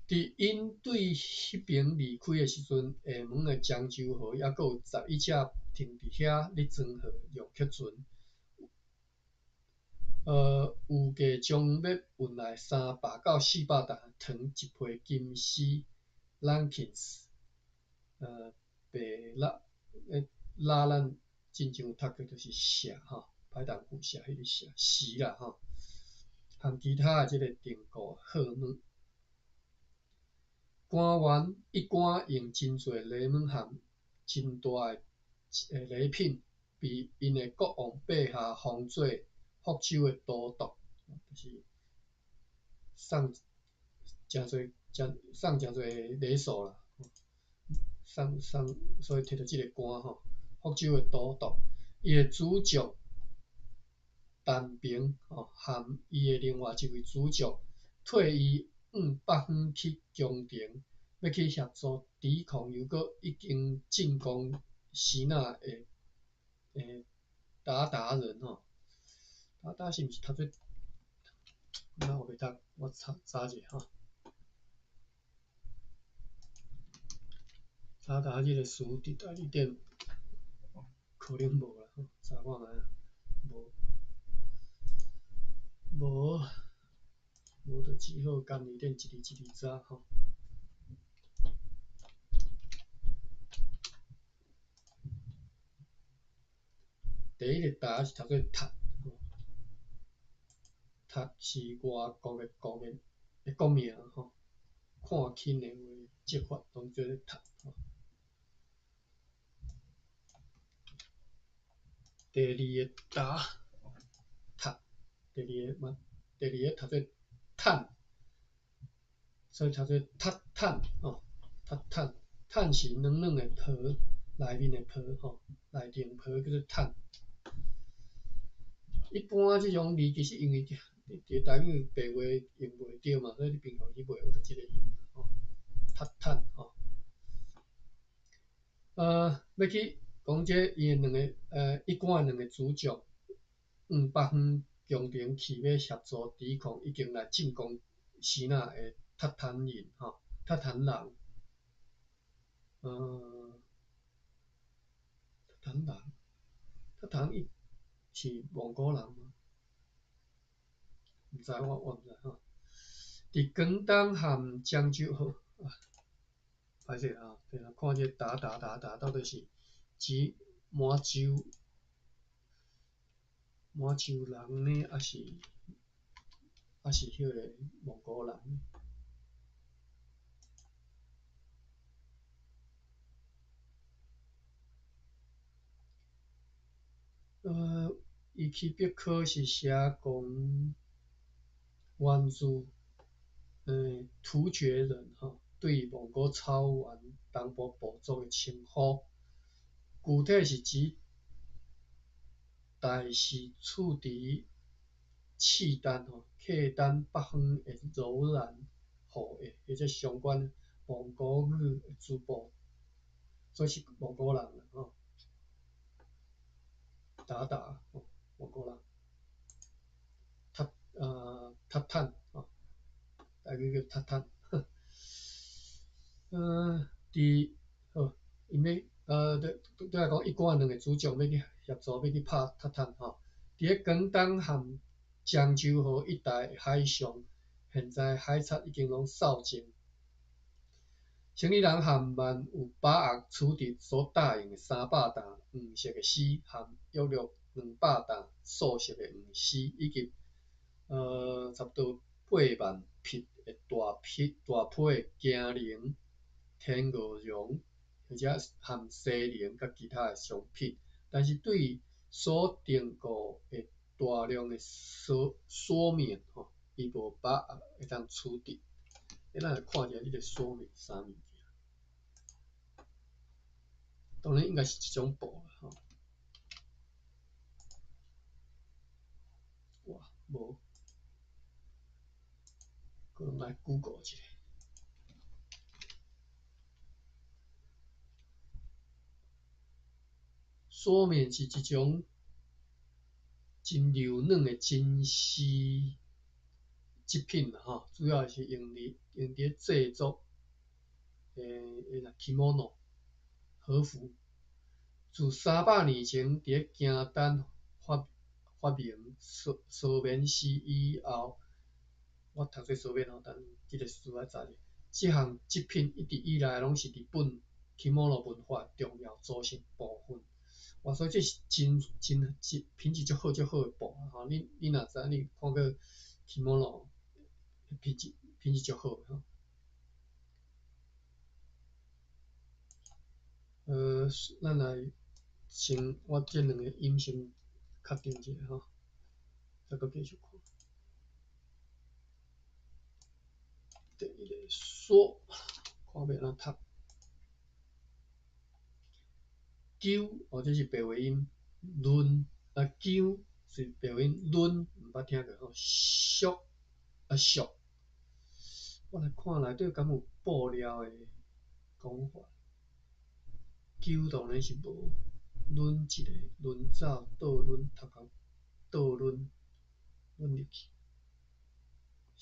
佇𪜶對彼爿離開的時陣，廈門的漳州號猶閣有11隻停佇遐咧裝貨用客船，預計將欲運來300到400擔糖、一批金絲、Lankins，白蠟，蠟咱進前有讀過，就是錫吼，歹重舊錫彼個錫錫啦吼，含其他的這個訂購貨物。官員一貫用真濟禮物和真大的禮品，被𪜶的國王陛下封做福州的都督，就是送誠濟送誠濟禮數啦，送，所以提著這個官吼，福州的都督，伊的主將陳平吼，含伊的另外一位主將退伊往北方去宮廷，欲去協助抵抗又閣已經進攻支那的韃靼人吼。韃靼是毋是讀做？那我袂讀，我查查者吼。查查這个詞佇大字典可能無啦，查看覓啊，無，無，無就只好家己練一字一字查吼。第一个答是讀做讀，讀是外國的國的的國名吼，看輕的話，這法攏叫做讀吼。第二个答，讀，第二个嘛，第二个讀做趁，所以讀做讀趁吼，讀趁，趁是軟軟的皮，內面的皮吼，內層皮叫做趁。一般這種字其實因為佇台語白話用袂著嘛，所以你平常時袂學著這個音吼，讀趁吼。欲去講這伊的兩个一貫的兩个主將，北方宮廷去欲協助抵抗已經來進攻支那的韃靼人吼，韃靼人。韃靼人，韃靼伊是蒙古人嗎？毋知，我毋知吼。佇廣東和漳州好，啊，歹勢啊，對啦，看這個韃韃韃韃到底是指滿洲滿洲人呢，抑是彼个蒙古人？伊去百科是寫講源自突厥人吼，對蒙古草原東部部族的稱呼，具體是指大是處佇契丹吼，契丹北方的柔然後裔，或者相關蒙古語的諸部，所以是蒙古人啦吼。韃靼吼，蒙古人，韃韃靼吼，台語叫韃靼。佇好，𪜶欲對對來講，一貫兩个主將欲去協助，欲去拍韃靼吼。佇咧廣東和漳州河一帶的海上，現在海賊已經攏掃淨。生理人和萬有把握取得所答應的300擔黃色的絲，和約略200擔素色的黃絲，以及差不多8萬匹的大匹大批的猄狍、天鵝絨，或者含西翎佮其他的商品。但是對所訂購的大量的索索麵吼，伊無把握會當取得。咱來看一下這个索麵啥物件。當然應該是一種布啦吼。哇，無，可能來 Google 一下。索麵是一種真柔軟的真絲織品啦吼，主要是用佇咧製作kimono 和服。自300年前佇咧金丹發明索棉絲以後，我讀做索棉吼，但這个詞愛查者。這項織品一直以來攏是日本 kimono 文化重要組成部分。哇，所以這是真真真品質足好足好的布吼。你若知影，你看過 kimono 品質足好吼。咱來先，我這兩个音先確定一下吼，再閣繼續看。第一个索，看欲按怎讀。鳩哦，這是白話音，論啊鳩是白話音，論毋捌聽過吼。俗啊俗，我來看內底敢有布料的講法。鳩當然是無，掄一個掄走倒掄頭殼倒掄掄入去。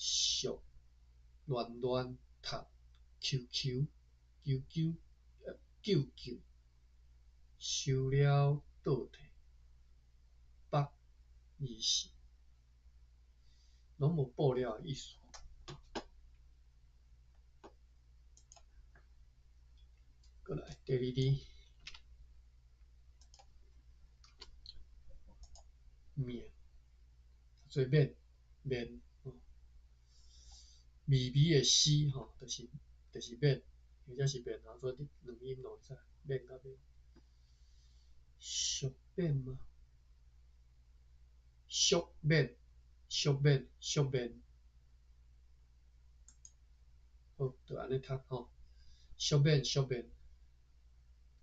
俗、亂亂、讀、球球、球球、救救、收了倒退、北、24，攏無布料的意思。過來，第二字，面，做免免，微微的絲吼，就是免，或者是免，所以兩音攏會使，免佮免。俗免嗎？俗免，俗免，俗免。好，就按呢讀吼，俗免，俗免。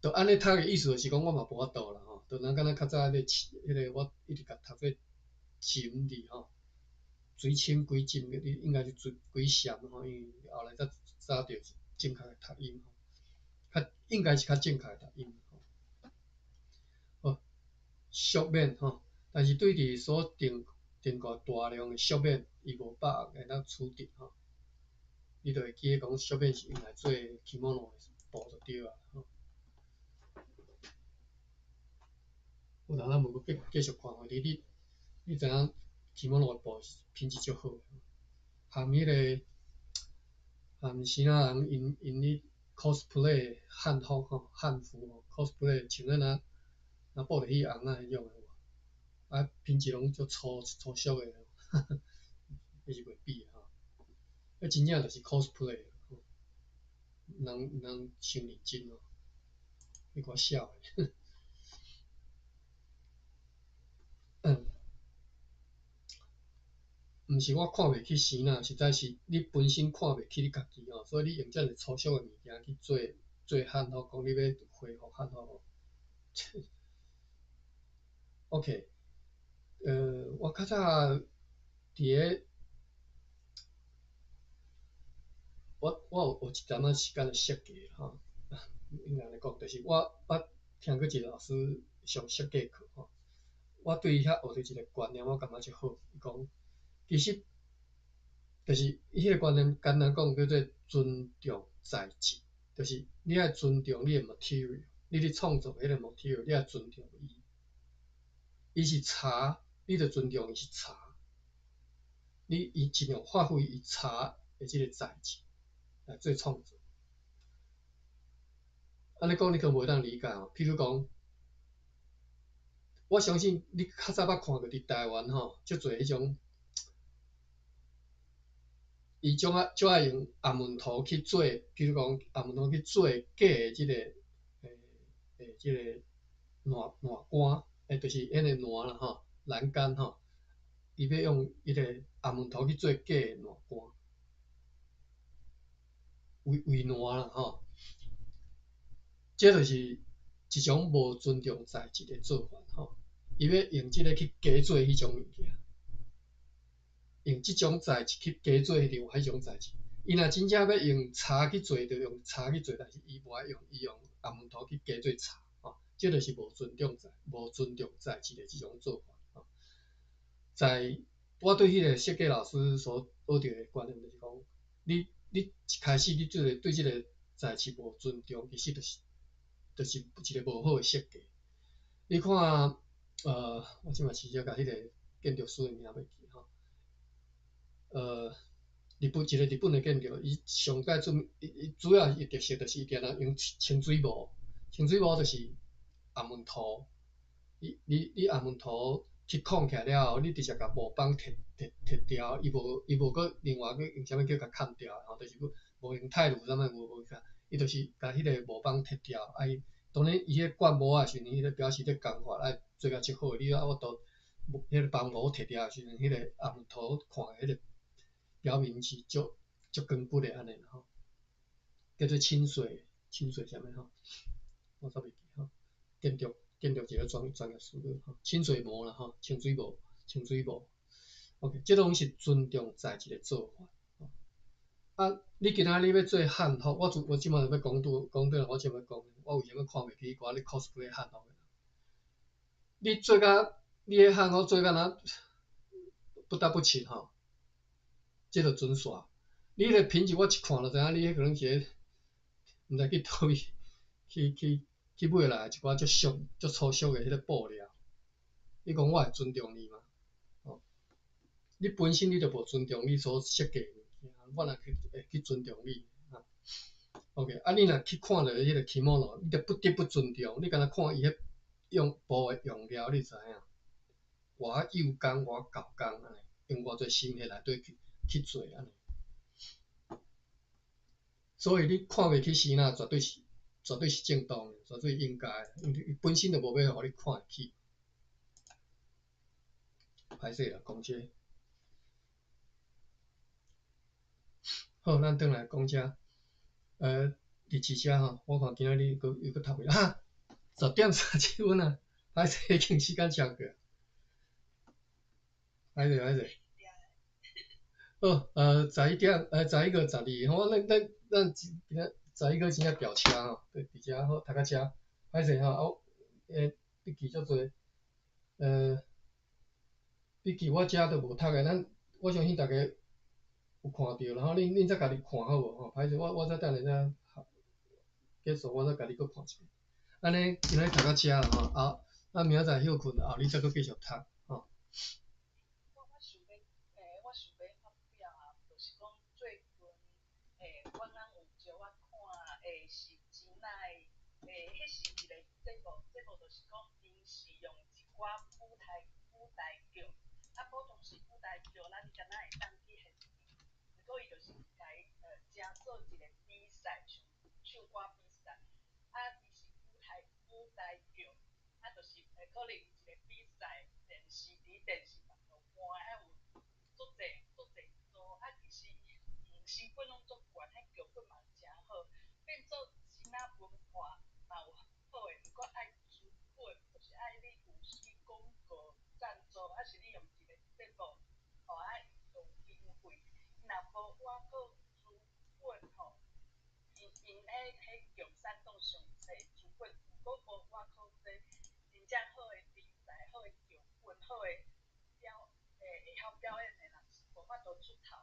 就按呢讀的意思就是講，我嘛無法度啦吼。就咱敢若較早彼個，我一直共讀做浸字吼，水深幾浸，你應該是水幾深吼，因為後來才知著正確的讀音吼，較應該是較正確的讀音吼。好，俗免吼，但是對佇所訂訂購大量的俗免，伊無把握會當處置吼。你就會記得講俗免是用來做 kimono 的布就對啊吼。有當咱無閣繼續看吼，你知影 kimono 的布品質足好，含彼個含支那人𪜶𪜶咧 cosplay 漢服吼，漢服吼 cosplay 穿啊若若布袋戲尪仔彼種的有無？啊，品質攏足粗粗俗的，彼是袂比的吼。彼真正就是 cosplay，人人傷認真哦，彼寡痟的。毋是我看袂起生仔，實在是你本身看袂起你家己吼，所以你用遮爾粗俗的物件去做做漢服，講你欲恢復漢服吼。OK，我較早佇咧，我有一淡仔時間的設計吼，應該按呢講，就是我捌聽過一個老師上設計課吼，我對伊遐學著一個觀念，我感覺足好，伊講。其實，就是伊彼個觀念，簡單講叫做尊重材質，就是你愛尊重你的 material，你咧創作彼個 material，你愛尊重伊。伊是茶，你就尊重伊是茶。你伊盡量發揮伊茶的這個材質來做創作。按呢講你可能無當理解吼，譬如講，我相信你較早捌看過佇台灣吼，足濟彼種。伊種愛就愛用紅毛土去做，比如講紅毛土去做假的這個，這個欄欄杆，就是彼個欄啦吼，欄杆吼，伊欲用彼個紅毛土去做假的欄杆，圍圍欄啦吼，這就是一種無尊重材質的做法吼，伊欲用這個去假做彼種物件。用這種材質去加做另外彼種材質，伊若真正欲用柴去做，就用柴去做，但是伊無愛用，伊用紅毛土去加做柴，吼，這就是無尊重材、無尊重材質的這種做法，吼。在我對彼個設計老師所學著的觀念就是講，你一開始你這個對這個材質無尊重，其實就是一個無好的設計。你看，我這馬直接共彼個建築師的名袂記吼。日本一個日本的建築，伊上蓋出伊伊主要伊特色就是伊定定用清水模，清水模就是紅毛土，你紅毛土去囥起來了後，你直接共模板摕摕摕掉，伊無伊無閣另外閣用啥物叫共崁掉，吼，就是無用鈦爐啥物無無啥，伊就是共彼個模板摕掉，啊伊當然伊彼灌模的時陣，彼個表示咧工法愛做甲足好，你猶有法度彼個幫模摕掉的時陣，彼個紅毛土看彼個表面是足足光骨的按呢吼，叫做清水清水啥物吼，我煞袂記吼，建築一個專業術語吼，清水模啦吼，清水模清水模，OK，這攏是尊重材質的做法。啊，你今仔日欲做漢服，我這馬欲講拄講轉來，我這欲講，我為啥物看袂起寡咧 cosplay 漢服的人？你做甲你彼漢服做甲若不得不穿吼。這就準煞。你彼个品質我一看就知影，你彼可能是毋知去佗位去買來一寡足俗、足粗俗的彼个布料。你講我會尊重你嗎？哦，你本身你就無尊重你所設計的物件，我哪去會去尊重你？啊，OK，啊，你若去看著彼個 kimono，你就不得不尊重。你敢若看伊彼用布的用料，你知影？偌幼工，偌厚工按呢，用偌濟心血內底去做按呢。所以你看袂起支那，絕對是正當的，絕對應該的，因為伊本身就無欲予你看會起。歹勢啦，講這個。好，咱轉來講這，日誌遮吼，我看今仔日閣又閣讀袂啊，10點37分啊，歹勢已經時間超過。歹勢歹勢。好，11點，11月12，吼，咱今仔十一月真正飆車吼，佇遮好讀到遮，歹勢吼，啊，筆記足濟，筆記我遮都無讀的，咱我相信大家有看著啦吼，恁再家己看好無吼？歹勢，我再等下才結束，我再家己閣看一遍。按呢，今仔日讀到遮啦吼，啊，啊明仔載歇睏，後日再閣繼續讀吼。
我想欲發表啊，就是講最近，我翁有招我看，是真奈，彼是一个節目，節目就是講𪜶是用一寡舞台劇，啊，普通時舞台劇，咱敢若會當去現場，毋過伊就是共伊成做一個比賽，像唱歌比賽，啊，伊是舞台劇，啊，就是可能一個比賽，電視佇電視嘛有播，啊有。足濟足濟組，啊，其實成本攏足懸，彼劇本嘛誠好，變做支那文化嘛有好的，毋過愛資本，就是愛你有去廣告贊助，抑是你用一個節目，吼啊有經費，若無倚靠資本吼，𪜶彼共產黨上濟資本，毋過無倚靠這真正好的題材、好的劇本、好的會曉表演的人是無法度出頭。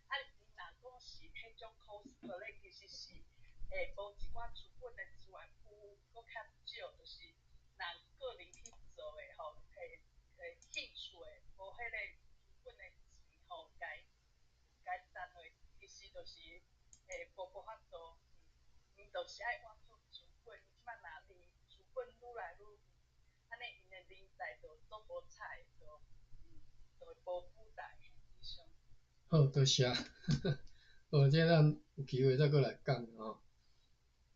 啊，𪜶若講是彼種 cosplay，其實是無一寡資本的資源有閣較少，就是人個人去做的吼，興趣的，無彼個資本的錢吼，共贊落，其實就是無法度，𪜶就是愛倚靠資本，這擺若離資本愈來愈遠，按呢𪜶的人才就足無彩，就會無舞台。以上。
好，多謝。好，這咱有機會再閣來講吼。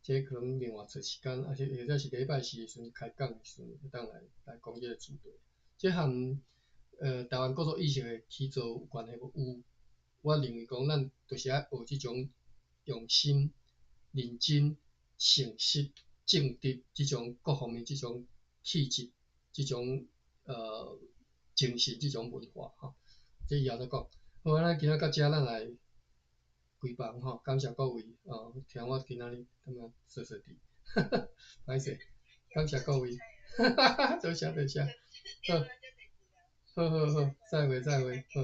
這可能另外找時間，抑是或者是禮拜四的時陣開講的時陣，會當來講這個主題。這和台灣國族意識的起造有關係無？有。我認為講，咱就是愛學這種用心、認真、誠實、正直這種各方面這種氣質、這種精神、這種文化吼。這以後再講。好，咱今仔到遮，咱來關房吼，感謝各位哦，聽我今仔日感覺說說滴，歹勢，感謝各位，哈哈哈，多謝多謝，好，好好好，再會再會，好。